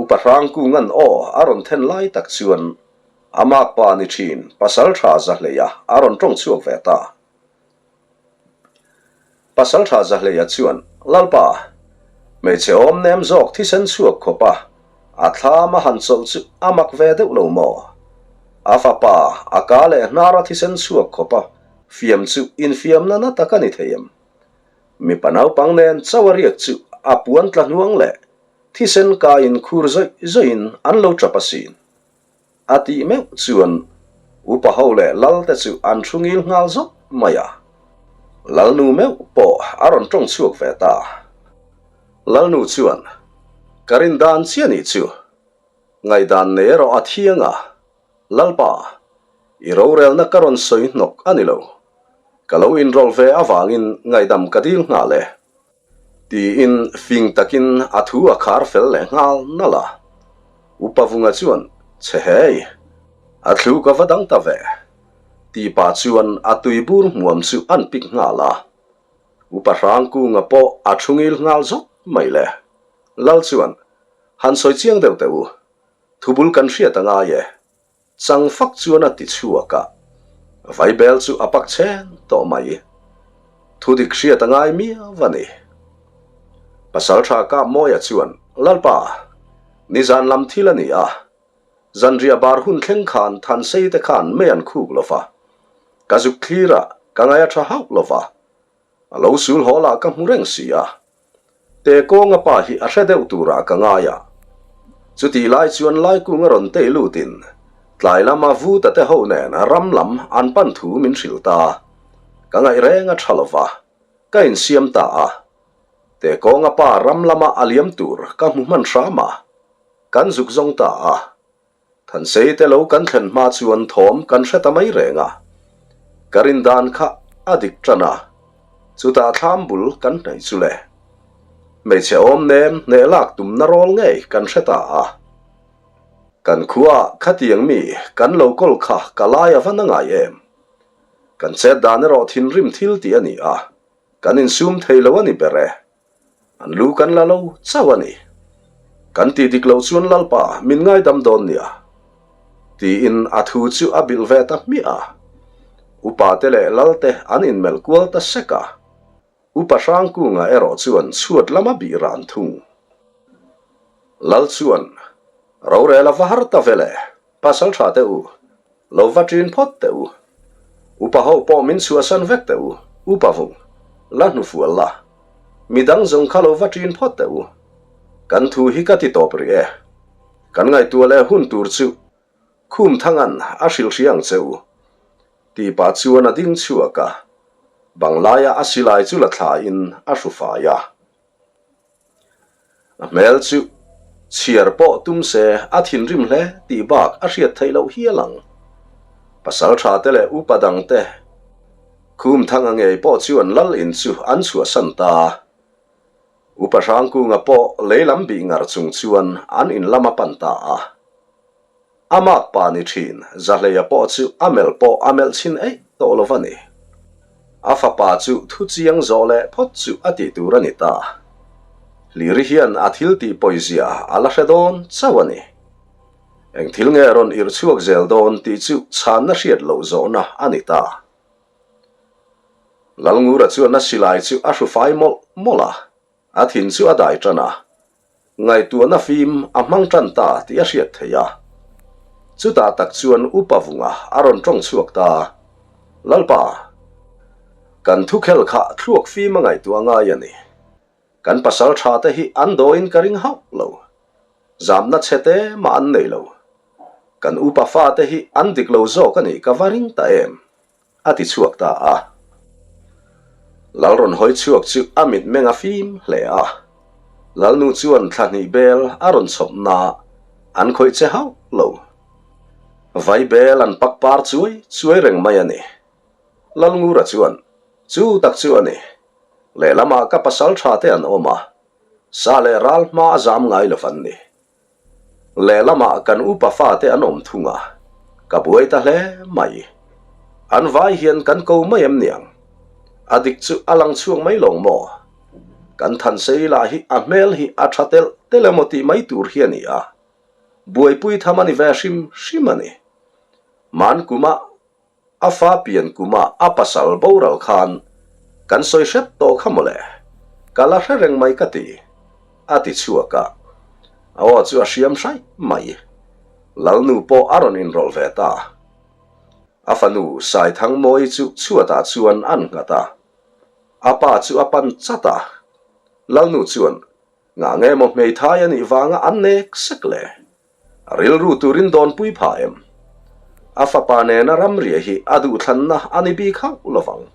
Upa Hrangkunga'n aw a rawn then lai tak chuan a makpa ni thin Pasaltha Zahleia a rawn tawng chhuak ve ta. Pasaltha Zahleia chuan, Lalpa, hmeichhe awm nem zawk thisen chhuak khawp a, a thlam a han chawlh chu a mak ve deuh lo maw? A fapa, a ka leh hnara thisen chhuak khawp a fiam chu infiamna na tak a ni thei em? Mipa naupang nen chauh a riak chu a puan tla hnuang leh thisen kaiin khur zawih zawihin an lo tap asin. A tih meuh chuan upa ho leh lal te chu an thu ngil nghal zawk mai a. Lalnu meuh pawh a rawn tawng chhuak ve ta. Lalnu chuan, Ka rin dan chiah nih chu. Ngaihdan nei erawh a thiang a. Lalpa, i rorelna ka rawn sawi hnawk a ni lo. Ka lo inrawlh ve avangin ngaihdam ka dil nghal e. Tiin fing takin a thu a khar fel leh nghal nalh a. Upa Vunga chuan, Che hei, a thlu ka va dang ta ve. Ti pah chuan a tui bur hmuam chu an pik nghal a. Upa Hrangkunga pawh a thu ngil nghal zawk mai le. Lal chuan, Han sawi chiang deuh teh u, thubul kan hriat a ngai e. Chang fak chuan a ti chhuak a, Vaibel chu a pak chhen tawh mai. Thu dik hriat a ngai miau a ni. Pasaltha Kapmawia chuan, Lalpa, nizan lam thil a ni a, zanriah bar hun thleng khan Thansei te khan mei an khuk lo va, ka zuk thlir a, ka ngaih a tha hauh lo va, a lo sul haw lah ka hmu reng si a. Te kawnga pa hi a hre deuh turah ka ngai a. Chutih lai chuan Laikunga rawn tei lutin tlai lama Vuta te ho nen ram lam an pan thu min hrilh ta. Ka ngaih reng a tha lova, ka insiam ta a. Te kawnga pa ram lama a liam tur ka hmu hman hram a, kan zuk zawng ta a. Thansei te lo kan thlen hma chuan thawm kan hre ta mai reng a, ka rin dan kha a dik tan a, chutah thlam bul kan hnaih chu le. Hmeichhe awm nem hneh lak tumna rawl ngei kan hre ta a. Kan khuaah khatiang mi kan lo kawl kha ka lai a va na ngai em? Kan chet dan erawh thinrim thil tih a ni a, kan insum thei lo a ni ber e. An lu kan la lo chauh a ni. Kan tih dik loh chuan Lalpa min ngaidam dawn nia. Tiin a thu chu a bilh ve ta hmiah a. Upa te leh Lal te an inmelh kual ta sek a. Upa Hrangkunga erawh chuan chhuat lama bih ran thung. Lal chuan, Rorel a va har ta ve le. Pasal tha teh u, lo va ṭin phawt teh u. Upa ho pawh min chhuahsan vek teh u, upa vung, la hnufual la. Midang zawng kha lo va ṭin phawt teh u. Kan thu hi ka ti tawp rih e. Kan ngaihtuah leh hun tur chu Khum Thangan a hrilh hria ang che u. Ti pah chuan a ding chhuak a, banglaia a silai chu la thlain a hru fai a. A hmel chu chhiar pawh tum se a thinrim hle tih bak a hriat theih loh hial ang. Pasal tha te leh upa dang te Khum Thanga ngei pawh chuan lal in chu an chhuahsan ta. Upa Hrangkunga pawh lei lam bih ngar chung chuan an in lam a pan ta a. A mak pa ni thin, Zahleia pawh chu a melh pawh a melh chhin eih tawh lo va ni. A fapa chu thu chiang zawh leh phawt chu a tih tur a ni ta. Hliri hian a thil tih pawizia a la hre dawn chauh a ni. Eng thil nge rawn irh chhuak zel dawn tih chu chhanna hriat loh zawhna a ni ta. Lalngura chuan a silai chu a hru fai mawlh mawlh a, a thin chu a dai tan a. Ngaihtuahna fim a hmang tan ta tih a hriat theih a. Chutah tak chuan Upa Vunga a rawn tawng chhuak ta. Lalpa, kan thukhel kha thluak fim a ngaihtuah ngai a ni. Kan pasal tha te hi an dawiin ka ring hauh lo. Zamna chhe te mah an nei lo. Kan upa fate hi an dik lo zawk a nih ka va ring ta em? a ti chhuak ta a. Lal rawn hawi chhuak chu a mitmeng a fim hle a. Lalnu chuan thla hnih bel a rawn chhawp na an khawih che hauh lo. Vai bel an pak par chuai chuai reng mai a ni. Lalngura chuan, Chu tak chu a ni. Lehlamah ka pasal tha te an awm a, sa leh ral hma a zam ngai lo van ni. Lehlamah kan upa fate an awm thung a, ka buai ta hle mai. An vai hian kan ko mai em niang? A dik chu a lang chhuak mai lawng maw? Kan Thansei lah hi a hmel hi a tha telh telh emaw tih mai tur hi a ni a, buaipui tham a ni ve hrim hrim a ni. Mankumah A fa pian kuma a pasal boral khan kan sawi hrep tawh kha mawle, ka la hre reng mai ka ti, a ti chhuak a. A aw chu a hriam hraih mai. Lalnu pawh a rawn inrawlh ve ta. A fanu Saithangmawii chu chhuatah chuan an nghat a. A pa chu a pan chat a. Lalnu chuan, Ngah nge maw hmeithai a nih vanga an nek sek le? A rilru turin dawnpui phah em? A fapa nena ramriah hi a duhthlanna a ni bik hauh lovang.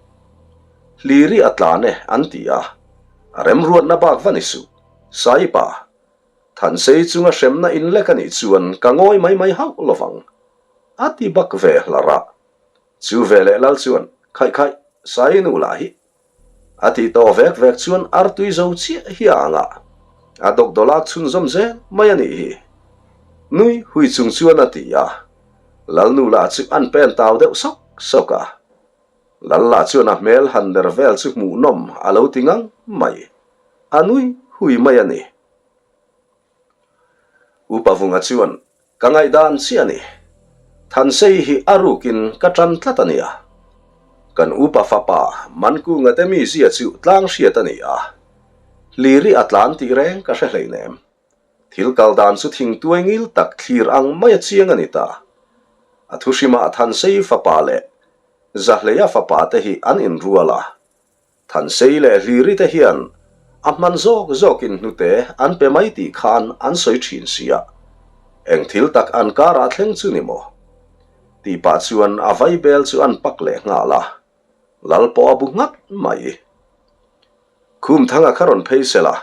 Hliri a tlan e an ti a, a remruatna bak va ni suh. Saipa, Thansei chunga hremna inlek a nih chuan ka ngawi mai mai hauh lovang. A ti bak ve hlar a. Chu veleh lal chuan, Khaih khaih, Sainu lah hi A tih tawh vek vek chuan artui zo chiah hi a ang a, a dawkdawlak chhunzawm zel mai a nih hi. Nui hui chung chuan a ti a, Lalnu lah chu an pen tau deuh sawk sawk a. Lal lah chuan a hmel han ner vel chu hmuhnawm a lo ti ngang mai, a nui hui mai a ni. Upa Vunga chuan Ka ngaihdan chiah a ni. Thansei hi a rukin ka tan tlat a nia. Kan upa fapa Mankunga te mizia chu tlang hriat a ni a. Hliri a tlan tih reng ka hre hleinem. Thil kal dan chu thingtuai ngil tak thlir ang mai a chiang a ni ta. A thuhrimah Thansei fapa leh Zahleia fapa te hi an inrual a. Thansei leh Hliri te hian a hman zawk zawkin hnute an pe mai tih khan an sawi thin sia, eng thil tak an karah thleng chu ni maw? Tih pah chuan a vaibel chu an pak leh nghal a, lal pawh a bu nghat mai. Khumthanga kha rawn phei sela,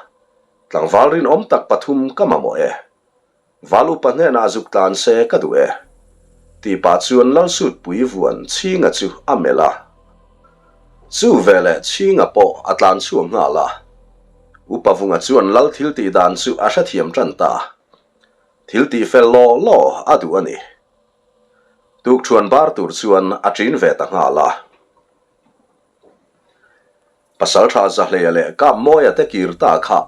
tlangval rinawm tak pathum ka mamawh e. Val upa hnenah zuk tlan se ka duh e. Tih pah chuan Lalsutpui vuan Chhinga chu a melh a. Chu veleh Chhinga pawh a tlan chhuak nghal a. Upa Vunga chuan Lal thil tih dan chu a hrethiam tan ta. Thil tih fel law law a duh a ni. Tukṭhuan bar tur chuan a ṭin ve ta nghal a. Pasalṭha Zahleia leh Kapmawia te kir ta kha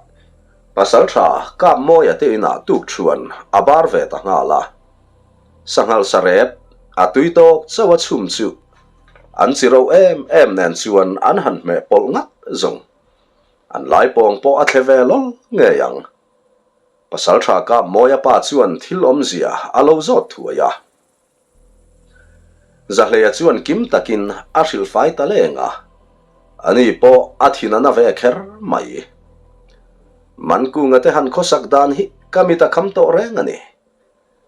Pasalṭha Kapmawia te inah tukṭhuan a bar ve ta nghal a. Sanghal sarep a tui tawk chauh a chhum chu an chi ro em em nen chuan an han hmeh pawlh ngat zawng. An laipawng pawh a thle ve lawl ngei ang. Pasalṭha Kapmawia pa chuan thil awmzia a lo zawt thuai a. Zahleia chuan kim takin a hrilh fai ta leng a, ani pawh a thin a na ve kher mai. Mankunga te han khawsak dan hi ka mit a kham tawh reng a ni.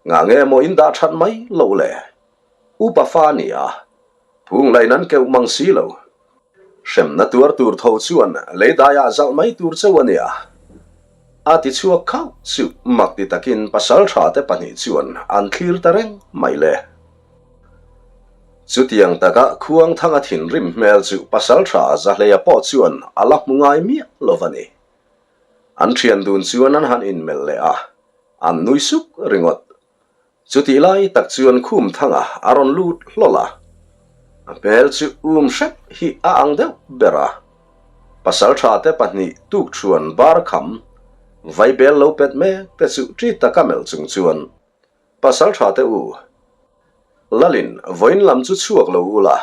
Ngah nge maw in dah that mai loh le? Upa fa ni a, phung lain an keuh mang si lo. Hremna tuar tur tho chuan leidaiah zalh mai tur chauh a nia. A ti chhuak khauh chu mak ti takin pasaltha te pahnih chuan an thlir ta reng mai le. Chutiang taka Khuangthanga thinrim hmel chu pasaltha Zahleia pawh chuan a la hmu ngai miah lo va ni. An thian dun chuan an han inmelh leh a, an nui suk ringawt. Chutih lai tak chuan Khumthanga a rawn lut hlawl a, a hmel chu um hrep hi a ang deuh ber a. Pasaltha te pahnih tukṭhuan bar kham vaibel lo pet mek te chu ṭi taka melh chung chuan, Pasaltha te u, Lalin vawiin lam chu chhuak lo ula,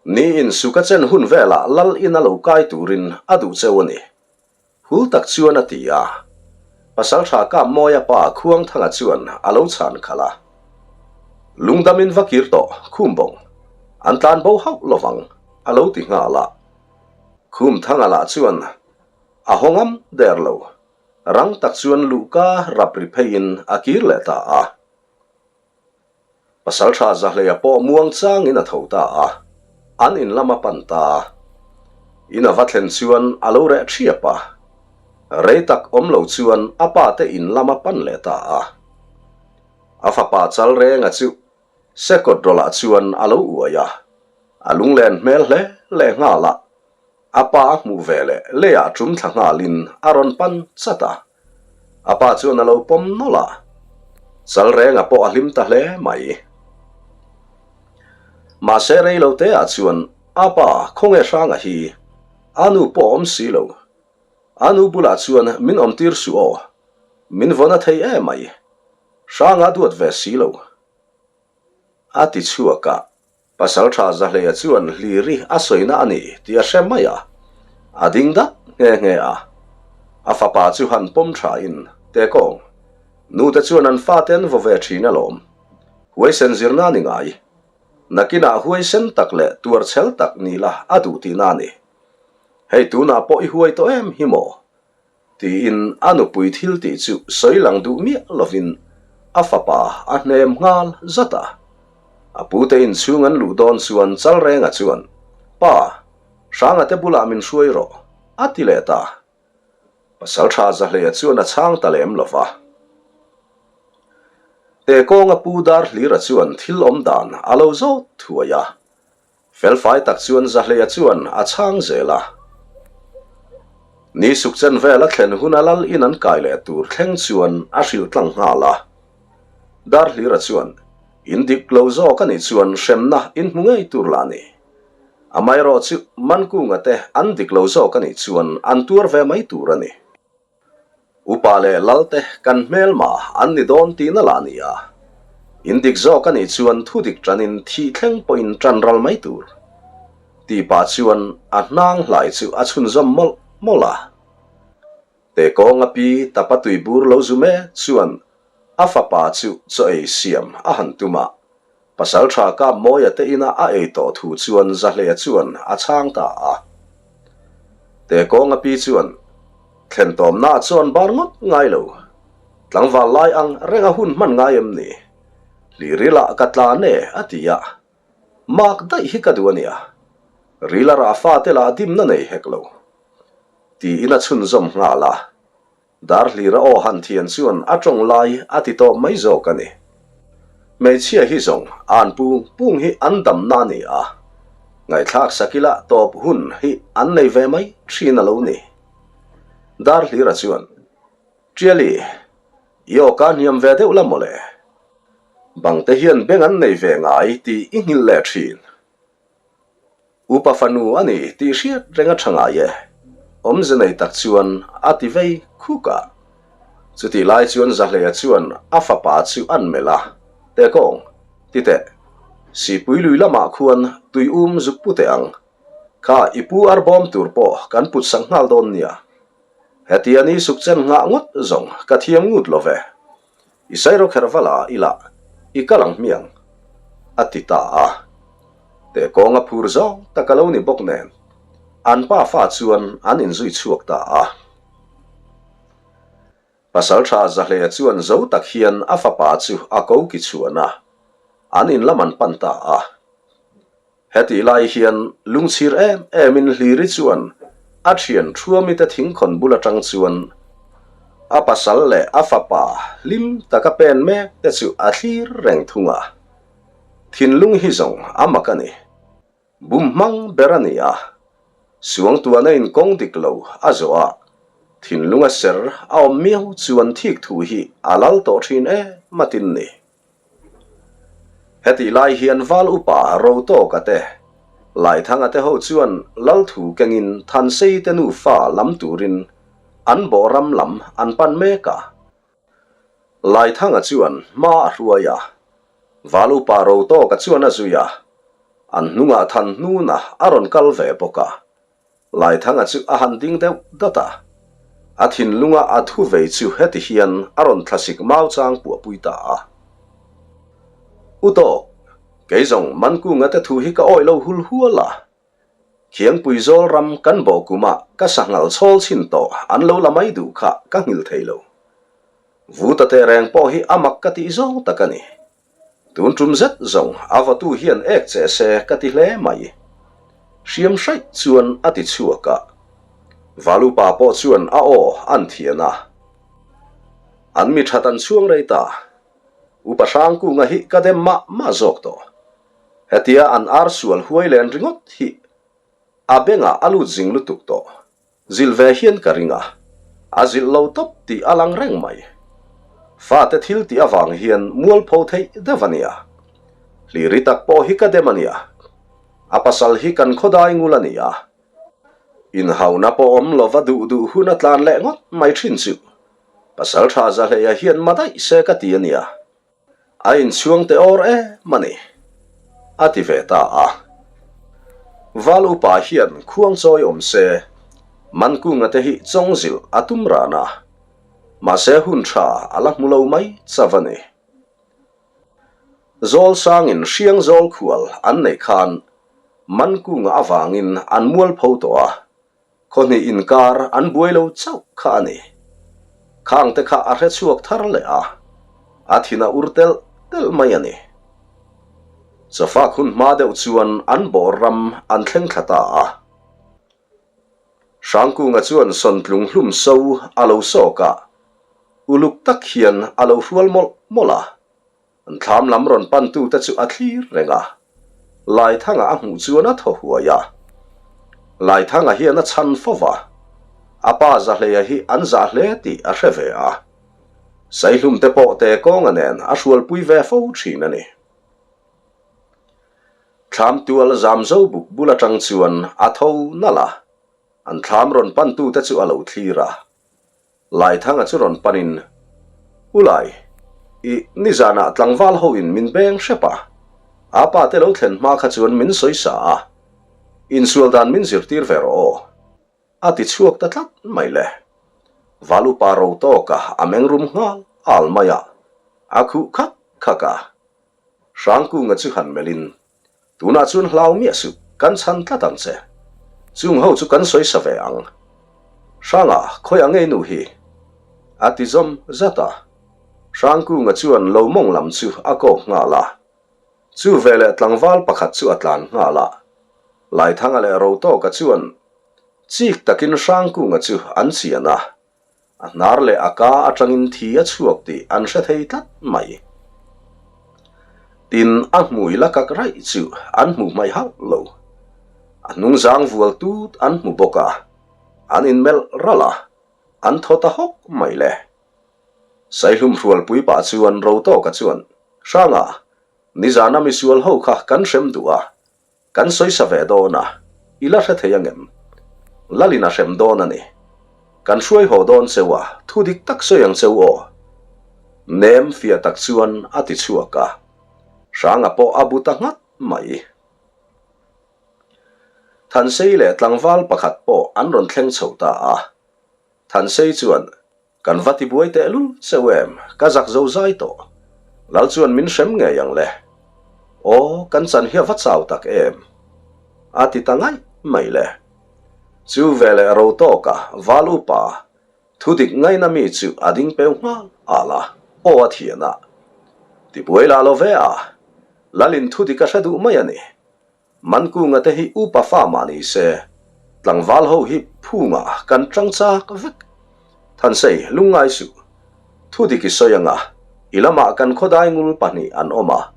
niin suka chen hun velah Lal ina lo kai turin a duh cheu a ni. Hul tak chuan a ti a. Pasaltha Kapmawia pa Khuangthanga chuan a lo chhan khalh a. Lungdamin va kir tawh Khumbawng, an tlan bo hauh lovang, a lo ti nghal a. Khumthanga lah chuan a haw ngam der lo, rang tak chuan luhka rap ri pheiin a kir leh ta a. Pasalṭha Zahleia pawh muang changin a tho ta a, an in lam a pan ta. In a va thlen chuan a lo reh ṭhiap a, rei tak awm lo chuan a pa te in lam a pan leh ta a. A fapa Chalrenga chu Sekawt rawlah chuan a lo uai a, a lunglen hmel hle leh nghal a, a pa a hmuh ve leh leiah ṭum thla nghalin a rawn pan chat a. A pa chuan a lo pawm nawlh a, Chalrenga pawh a hlim ta hle mai. Mahse rei lo teah chuan a pa khawnge hranga hi a nu pawh a awm si lo. A nu bulah chuan min awmtir suh aw, min vawn a thei em mai. Hranga duat ve si lo. A ti chhuak a, Pasalṭha Zahleia chuan Hliri a sawina a ni tih a hre mai a, a ding dat nghe nghe a. A fapa chu han pawm ṭhain, Tekawng, nute chuan an fate an vaw ve ṭhin alawm. Huaisen zirna a ni ngai. Nakinah huaisen tak leh tuarchhel tak ni la a duh tihna a ni. Hei tunah pawh i huai tawh em hi maw? Tiin a nupui thil tih chu sawi lang duh miah lovin a fapa a hnem nghal zat a. A pute inchhung an luh dawn chuan Chalrenga chuan, Pa, Hranga te bulah min hruai rawh, a ti leh ta. Pasalṭha Zahleia chuan a chhang ta lem lo va. Tekawnga pu Darhlira chuan thil awm dan a lo zawt thuai a. Felfai tak chuan Zahleia chuan a chhang zel a. Ni suk chen vel a thlen huna lal in an kai leh tur thleng chuan a hrilh tlang nghal a. Darhlira chuan, In dik lo zawk a nih chuan hremna in hmu ngei tur lah ni. Amaherawh chu Mankunga te an dik lo zawk a nih chuan an tuar ve mai tur a ni. Upa leh Lalte kan hmelma an ni dawn tihna lah ni a, in dik zawk a nih chuan thu dik ṭanin thih thleng pawhin ṭan ral mai tur. Tih pah chuan a hnang hlai chu a chhunzawm mawlh mawlh a. Tekawnga pi tapa tuibur lo zu mek chuan a fapa chu chaw ei siam a han tum a, Pasal tha kap Mawia te ina a ei tawh thu chuan Zahleia chuan a chhang ta a. Tekawnga pi chuan, Thlen tawmna chuan bar ngawt ngai lo. Tlangval lai ang reng a hun hman ngai em ni? Hlirila ka tlan e a ti a. Mak daih hi ka duh a nia. Rila rah fate lah dimna nei hek lo. Tiin a chhunzawm nghal a. Darhlira aw han thian chuan a tawng lai a ti tawp mai zawk a ni. Hmeichhia hi zawng an pung pung hi an damna a ni a, ngaihthlak sakila tawp hun hi an nei ve mai thin a lo ni. Darhlira chuan, Tiali, i aw ka hniam ve deuh la mawle. Bangte hian beng an nei ve ngai tih i nghilh leh thin. Upa fanu a ni tih hriat reng a tha ngai e, awmze nei tak chuan a ti vei khuk a. Chutih lai chuan Zahleia chuan a fapa chu an melh a, Tekawng, ti teh, Sipui lui lamah khuan tui um zuk pu teh ang, kha i pu ar bawm tur pawh kan put sak nghal dawn nia. Hetia ni suk chen nghah ngawt zawng ka thiam ngut lo ve. I sairo kher va la ila i kal ang hmiang, a ti ta a. Teh kawnga phur zawng tak a lo ni bawk nen, an pa fa chuan an inzui chhuak ta a. Pasalṭha Zahleia chuan zo tak hian a fapa chu a ko ki chhuan a, an in lam an pan ta a. Hetih lai hian lungchhir em emin Hliri chuan a thian Thuamite thingkhawn bul atang chuan a pasal leh a fapa hlim taka pen mek te chu a thlir reng thung a. Thinlung hi zawng a mak a ni. Bum hmang ber a ni a. Suangtuahna in kawng dik lo a zawh a, thinlunga ser a awm miau chuan thik thu hi a lal tawh thin em atin ni. Hetih lai hian Val upa Rotawka te, Laithanga te ho chuan Lalthu kengin Thansei te nufa lam turin an bawh ram lam an pan mek a. Laithanga chuan hma a hruai a, Val upa Rotawka chuan a zui a, an hnungah Thanhnuna a rawn kal ve bawk a. Laithanga chu a han ding deuh dat a, a thinlunga a thu vei chu heti hian a rawn thlasik mau chang puahpui ta a. U tawk, kei zawng Mankunga te thu hi ka awih lo hul hual a. Khiangpui zawl ram kan bawh kumah ka sanghal chhawl chhin tawh an lo la mai duh kha ka nghilh thei lo. Vuta teh reng pawh hi a mak ka tih zawng tak a ni. Tun tum zet zawng a vatu hian ek che se ka ti hle mai. Hriam hraih chuan a ti chhuak a. Valupa pawh chuan a aw an thian a. An mi that an chhuang rei ta. Upa Hrangkunga hi ka dem mah mah zawk tawh. Hetia an ar sual huai len ringawt hi a bengah a lut zing lutuk tawh. Zilh ve hian ka ring a, a zilh lo tawp tih a lang reng mai. Fate thil tih avang hian mualpho theih deuh a nia. Hliri tak pawh hi ka dem a nia. A pasal hi kan khawdai ngul a ni a. Inhauna pawh awm lova duh duh hun a tlan leh ngawt mai thin chu. Pasal tha Zahleia hian ma daih se ka ti a nia. A inchhuang teh awr em a ni, a ti ve ta a. Val upa hian khuang chawi awm se, Mankunga te hi chawng zilh a tum ran a, mahse hun tha a la hmu lo mai chauh a ni. Zawl sangin hriang zawl khual an neih khan Mankunga avangin an mualpho tawh a, Khawhnih inkar an buai lo chauh kha a ni. Khangte kha a hre chhuak thar leh a, a thin a ur telh telh mai a ni. Chawfak hun hma deuh chuan an bawr ram an thleng thla ta a. Hrangkunga chuan sawntlung hlum so a lo sawk a, uluk tak hian a lo hrual mawlh mawlh a. An thlam lam rawn pantute chu a thlir reng a, Laithanga a hmuh chuan a thaw huai a. Laithanga hian a chhan fo va, a pa Zahleia hi an zah hle tih a hre ve a. Saihlumte pawh te kawnga nen a hrualpui ve fo thin a ni. Thlam tual Zamzo buk bul atang chuan a tho nalh a, an thlam rawn pantute chu a lo thlir a. Laithanga chu rawn panin, U Lai, i nizanah tlangval hoin min beng hrep a, a pa te lo thlen hma kha chuan min sawi sa a, insual dan min zirtir ve rawh aw, a ti chhuak ta tlat mai le. Val upa ro tawka a meng rum nghal al mai a, a khuh khak khak a. Hrangkunga chu han melhin, Tunah chuan hlau miah suh, kan chhan tlat ang che. Chung ho chu kan sawi sa ve ang. Hranga, khawi ang ei nu hi? A ti zawm zat a. Hrangkunga chuan lo mawng lam chu a kawk nghal a. Chu veleh tlangval pakhat chu a tlan nghal a. Laithanga leh Rotawka chuan chik takin Hrangkunga chu an chian a. A hnar leh a ka atangin thi a chhuak tih an hre thei tlat mai. Tin, a hmui la kak raih chu an hmuh hmaih hauh lo. A hnungzang vual tut an hmu bawk a, an inmelh ralh a, an thaw ta hawk mai le. Saihlum hrualpui pah chuan Rotawka chuan, Hranga, nizana misual ho kha kan hrem duh a, Kan sawi sa ve dawn a, i la hre thei angem? Lalin a hrem dawn a ni. Kan hruai haw dawn cheu a, thu dik tak sawi ang cheu aw. Nem fiah tak chuan a ti chhuak a. Hranga pawh a bu ta nghat mai. Thansei leh tlangval pakhat pawh an rawn thleng chho ta a. Thansei chuan Kan va tibuai tehlul cheu em, ka zak zo zai tawh. Lal chuan min hrem ngei ang le. Aw, kan chan hi a va chau tak em? A ti ta ngaih mai le. Chu veleh ro tawka val upa thu dik ngaina mi chu a ding peu nghal al a, aw a thian a. Tibuai lah lo ve a, Lalin thu dik a hre duh mai a ni. Mankunga te hi upa fa mah ni se, tlangval ho hi phunga kan tang chak vek. Thansei, lungngai suh. Thu dik i sawi anga, i lamah kan khawdai ngul pahnih an awm a,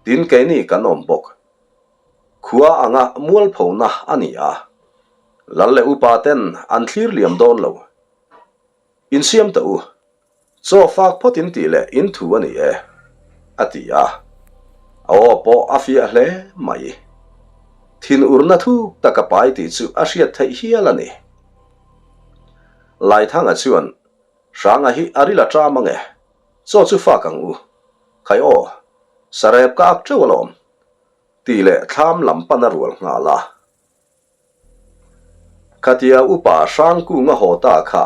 tin keini kan awm bawk. Khua anga mualphona a ni a, lal leh upa ten an thlir liam dawn lo. Insiam tawh u. Chaw fak phawt in tih leh in thu a ni e, a ti a. A aw pawh a fiah hle mai. Thin urna thuk tak a pai tih chu a hriat theih hial a ni. Laithanga chuan, Hranga hi a ril a ṭam ang e, chaw chu fak ang u. Khai aw, sarep ka ak ṭeuh alawm, tih leh thlam lam pan a rual nghal a. Khatia upa Hrangkunga haw ta kha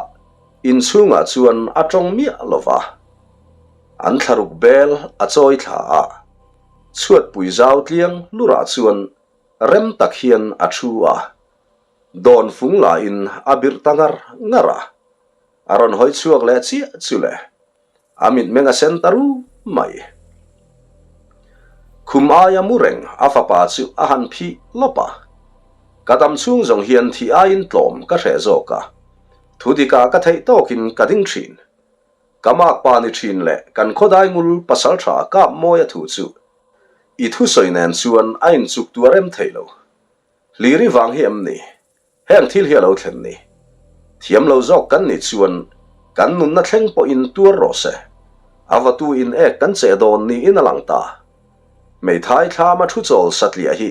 inchhungah chuan a tawng miah lo va. An thlaruk bel a chawi thla a, chhuatpui zau tliang lurah chuan rem tak hian a thu a, dawn fung lahin a birh ta ngar ngar a. A rawn hawi chhuak leh chiah chu le, a mitmeng a sen ta ru mai. Khum aia mu reng a fapa chu a han phih lawp a. Ka dam chhung zawng hian thih aiin tlawm ka hreh zawk a. Thu dikah ka theih tawkin ka ding thin. Ka makpa ni thin leh kan khawdai ngul pasal tha kap mawia thu chu i thusawi nen chuan a inchuk tuar em thei lo. Hliri vang hi em ni? Heng thil hi a lo thlen ni. Thiam lo zawk kan nih chuan kan nunna thleng pawhin tuar rawh se. A vatu in ek kan cheh dawn niin a lang ta. Hmeithai thlama thu chawl satliah hi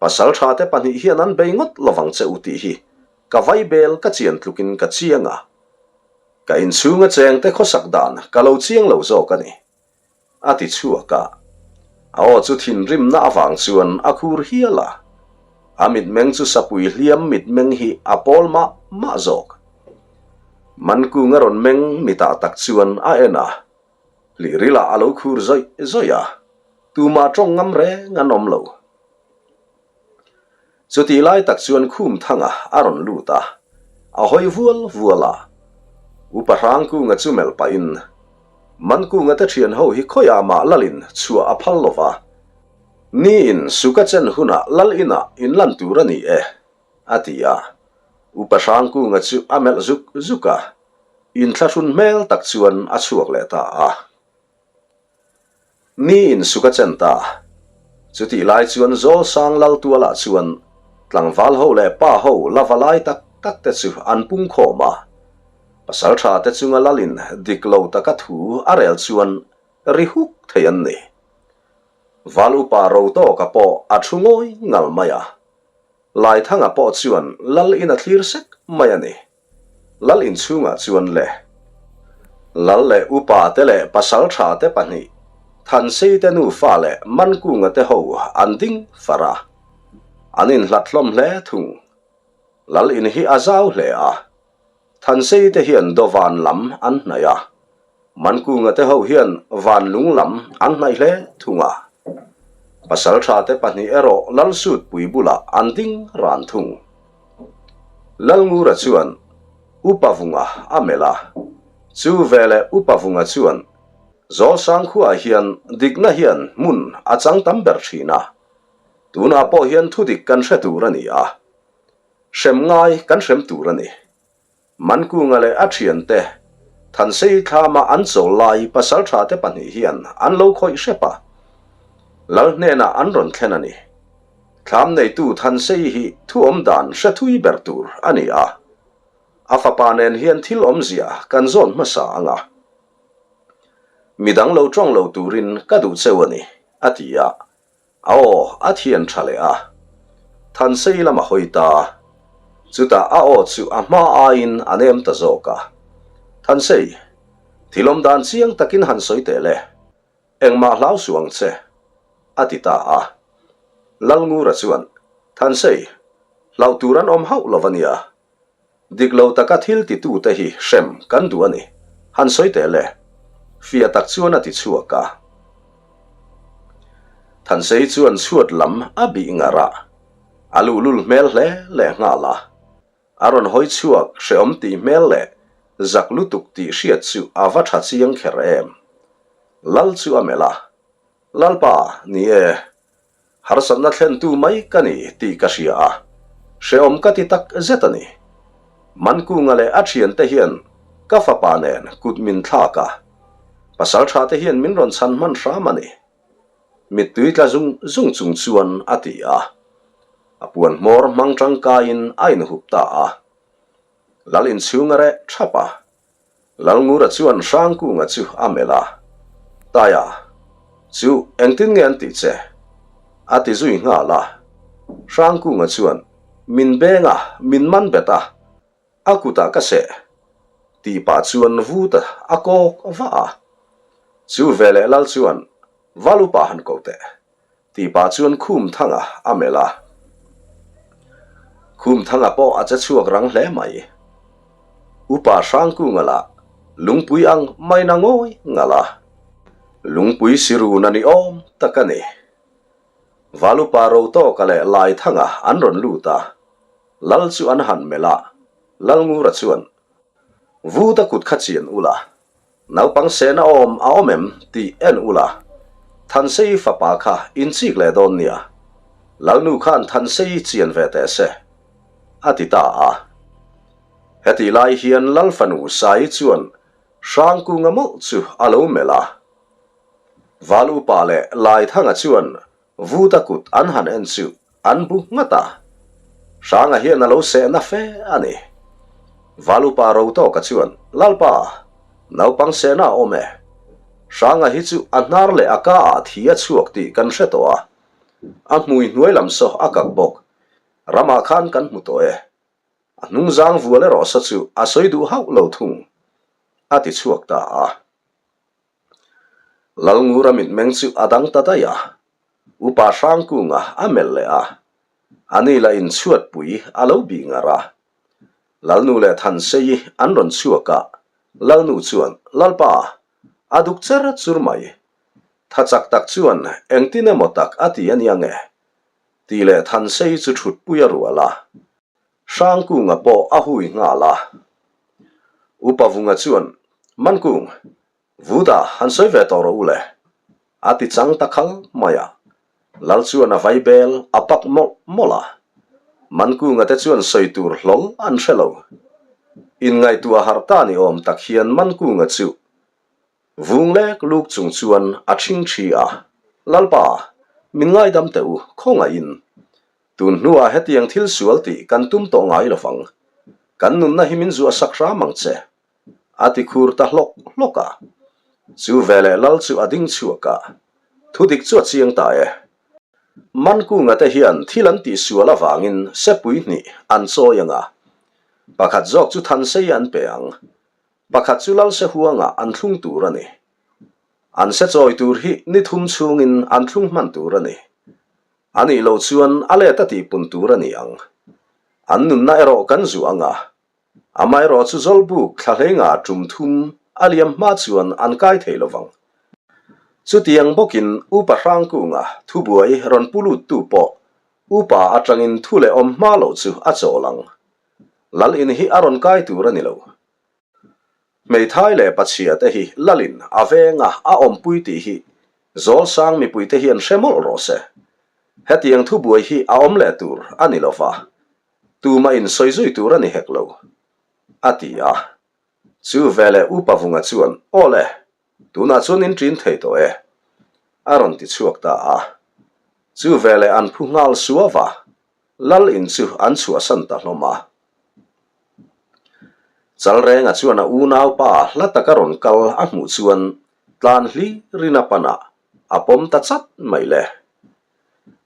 pasal tha te pahnih hian an bei ngawt lovang che u tih hi ka vaibel ka chian tlukin ka chiang a. Ka inchhunga chengte khawsak dan ka lo chiang lo zawk a ni. A ti chhuak a. A aw chu thinrimna avang chuan a khur hial a. A mitmeng chu sapui hliam mitmeng hi a pawl mah mah zawk. Mankung a rawn meng mitah tak chuan a en a. Hlihrilah a lo khur zawih zawih a. Tumah tawng ngam reng an awm lo. Chutih lai tak chuan khum thanga a rawn lut a, a hawi vual vual a. Upa Hrangkunga chu melh pahin, Mankunga te thian ho hi khawiah mah lalin chhuah a phal lo va, niin suka chen hunah lal inah inlan tur a ni e, a ti a. Upa Hrangkunga chu a melh zuk zuk a, inthlahrun hmel tak chuan a chhuak leh ta a. Ni in suk a chen ta. Chutih lai chuan Zawlsang Laltualah chuan tlangval ho leh pa ho la va lai tak tak te chu an pung khawm a. Pasal tha te chunga lalin dik lo taka thu a rel chuan ri huk thei an ni. Val upa Rotawka pawh a thu ngawi ngal mai a. Laithanga pawh chuan lal in a thlir sek mai a ni. Lal inchhungah chuan le Lal leh upa te leh pasal tha te pahnih, Thansei te nufa leh Mankunga te ho an ding far a. An inhlat hlawm hle thung. Lal in hi a zau hle a. Thansei te hian dawvan lam an hnaih a. Mankunga te ho hian vanlung lam an hnaih hle thung a. Pasaltha te pahnih erawh Lalsutpui bulah an ding ran thung. Lalngura chuan Upa Vunga a melh a, chu veleh Upa Vunga chuan Zawlsang khuaah hian dikna hian hmun a chang tam ber thin a, tunah pawh hian thudik kan hre tur a ni a, hrem ngai kan hrem tur a ni. Mankunga leh a thiante, Thansei thlama an chawl lai pasaltha te pahnih hian an lo khawih hrep a, Lal hnenah an rawn thlen a ni. Thlam neitu Thansei hi thu awm dan hre thui ber tur a ni a, a fapa nen hian thil awmzia kan zawn hmasa ang a. Midang lo tawng lo turin ka duh cheu a ni, a ti a. A aw a thian tha leh a, Thansei lam a hawi ta. Chutah a aw chu a hma aiin a nem ta zawk a. Thansei, thil awm dan chiang takin han sawi teh le, engmah hlau suh ang che, a ti ta a. Lalngura chuan, Thansei, hlauh tur an awm hauh lo a nia, Dik lo taka thil titute hi hrem kan duh a ni, han sawi teh le, fiah tak chuan a ti chhuak a. Thansei chuan chhuat lam a bih ngar a, a luhlul hmel hle leh nghal a. A rawn hawi chhuak hrehawm tih hmel leh zak lutuk tih hriat chu a va tha chiang kher em. Lal chu a melh a, Lalpa, ni e, Harsatna thlentu mai ka ni tih ka hria a, hrehawm ka ti tak zet a ni. Mankunga leh a thiante hian ka fapa nen kut min thlak a, pasal tha te hian min rawn chhan hman hram a ni. Mittui tla zung zung chung chuan a ti a. A puan hmawr hmang tangkaiin a inhup ta a. Lal inchhung a reh thap a. Lalngura chuan Hrangkunga chu a melh a, Taia, chu engtin nge an tih che? a ti zui nghal a. Hrangkunga chuan, Min beng a, min man bet a, a kutah ka seh, tih pah chuan vut a kawk vah a. Chu veleh Lal chuan, Valupa han ko teh. Tih pah chuan Khumthanga a melh a. Khumthanga pawh a che chhuak rang hle mai. Upa Hrangkunga lah lungpui ang mai na ngawi ngalh a. Lungpui sirun a ni awm tak a ni. Valupa Rotawka leh Laithanga an rawn lut a. Lal chu an han melh a, Lalngura chuan, Vuta kut kha chian ula, Naupang sehna awm a awm em tih en ula. Thansei fapa kha in chik leh dawn nia, Lalnu khan Thansei chian ve teh se, a ti ta a. Hetih lai hian Lal fanu Saii chuan Hrangkunga mawlh chu a lo melh a. Val upa leh Laithanga chuan Vuta kut an han en chu an bu nghat a. Hranga hian a lo sehna fe a ni. Val upa Rotawka chuan, Lalpa, naupang sehna a awm e. Hranga hi chu a hnar leh a ka ah thi a chhuak tih kan hre tawh a. A hmui hnuai lam saw a kak bawk. Ramah khan kan hmu tawh e. A hnungzang vual erawh saw chu a sawi duh hauh lo thung, a ti chhuak ta a. Lalngura mitmeng chu a dang ta daih a, Upa Hrangkunga a melh leh a, ani lah inchhuatpui a lo bih ngar a. Lalnu leh Thanseii an rawn chhuak a, Lalnu chuan, Lalpa, a duk cher chur mai. Tha chak tak chuan engtin emaw tak a ti a nia nge? Tih leh Thanseii chu thutpui a rual a. Hrangkunga pawh a hui nghal a. Upa Vunga chuan, Mankung, Vuta han sawi ve tawh rawh u le, a ti chang ta khal mai a. Lal chuan a vai bel a pak mawlh mawlh a. Mankunga te chuan sawi tur hlawl an hre lo. Inngaihtuah harh ta ni awm tak hian Mankunga chu Vung lek luk chung chuan a ṭhing ṭhi a, Lalpa, min ngaidam teh u, khawngaihin. Tun hnuah hetiang thil sual tih kan tum tawh ngai lo vang. Kan nunna hi min zuah sak hram ang che. A ti khur ta hlawk hlawk a. Chu veleh Lal chu a ding chhuak a, Thudik chu a chiang ta e. Mankunga te hian thil an tih sual avangin sepui hnih an chawi ang a, pakhat zawk chu Thansei an pe ang. Pakhat chu Lalse huangah an thlung tur a ni. An se chawi tur hi ni thum chhungin an thlung hman tur a ni. A nih loh chuan a let a tihpun tur a ni ang. An nunna erawh kan zuah ang a, amaherawh chu Zawlbuk thlahleinga tum thum a liam hma chuan an kai thei lo vang. Chutiang bawkin Upa Hrangkunga thubuai rawn pu luttu pawh Upa atangin thu leh awm hma loh chu a chawl ang. Lal in hi a rawn kai tur a ni lo. Hmeithai leh pachhia te hi Lalin a venga a awmpui tih hi Zawlsang mipui te hian hre mawlh rawh se. Hetiang thubuai hi a awm leh tur a ni lo va, tumah in sawi zui tur a ni hek lo, a ti a. Chu veleh Upa Vunga chuan, Aw le, tunah chuan in ṭin thei tawh e, a rawn ti chhuak ta a. Chu veleh an phu nghal suau a, Lal in chu an chhuahsan ta hlawm a. Chalrenga chuan a unaupa hla taka rawn kal a hmuh chuan tlan hlirin a pan a, a pawm ta chat mai le.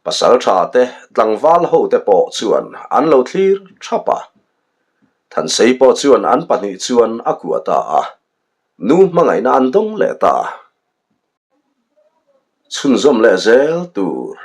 Pasaltha te tlangval ho te pawh chuan an lo thlir thap a. Thansei pawh chuan an pahnih chuan a kuah ta a, nu hmangaihna an dawng leh ta. Chhunzawm leh zel tur.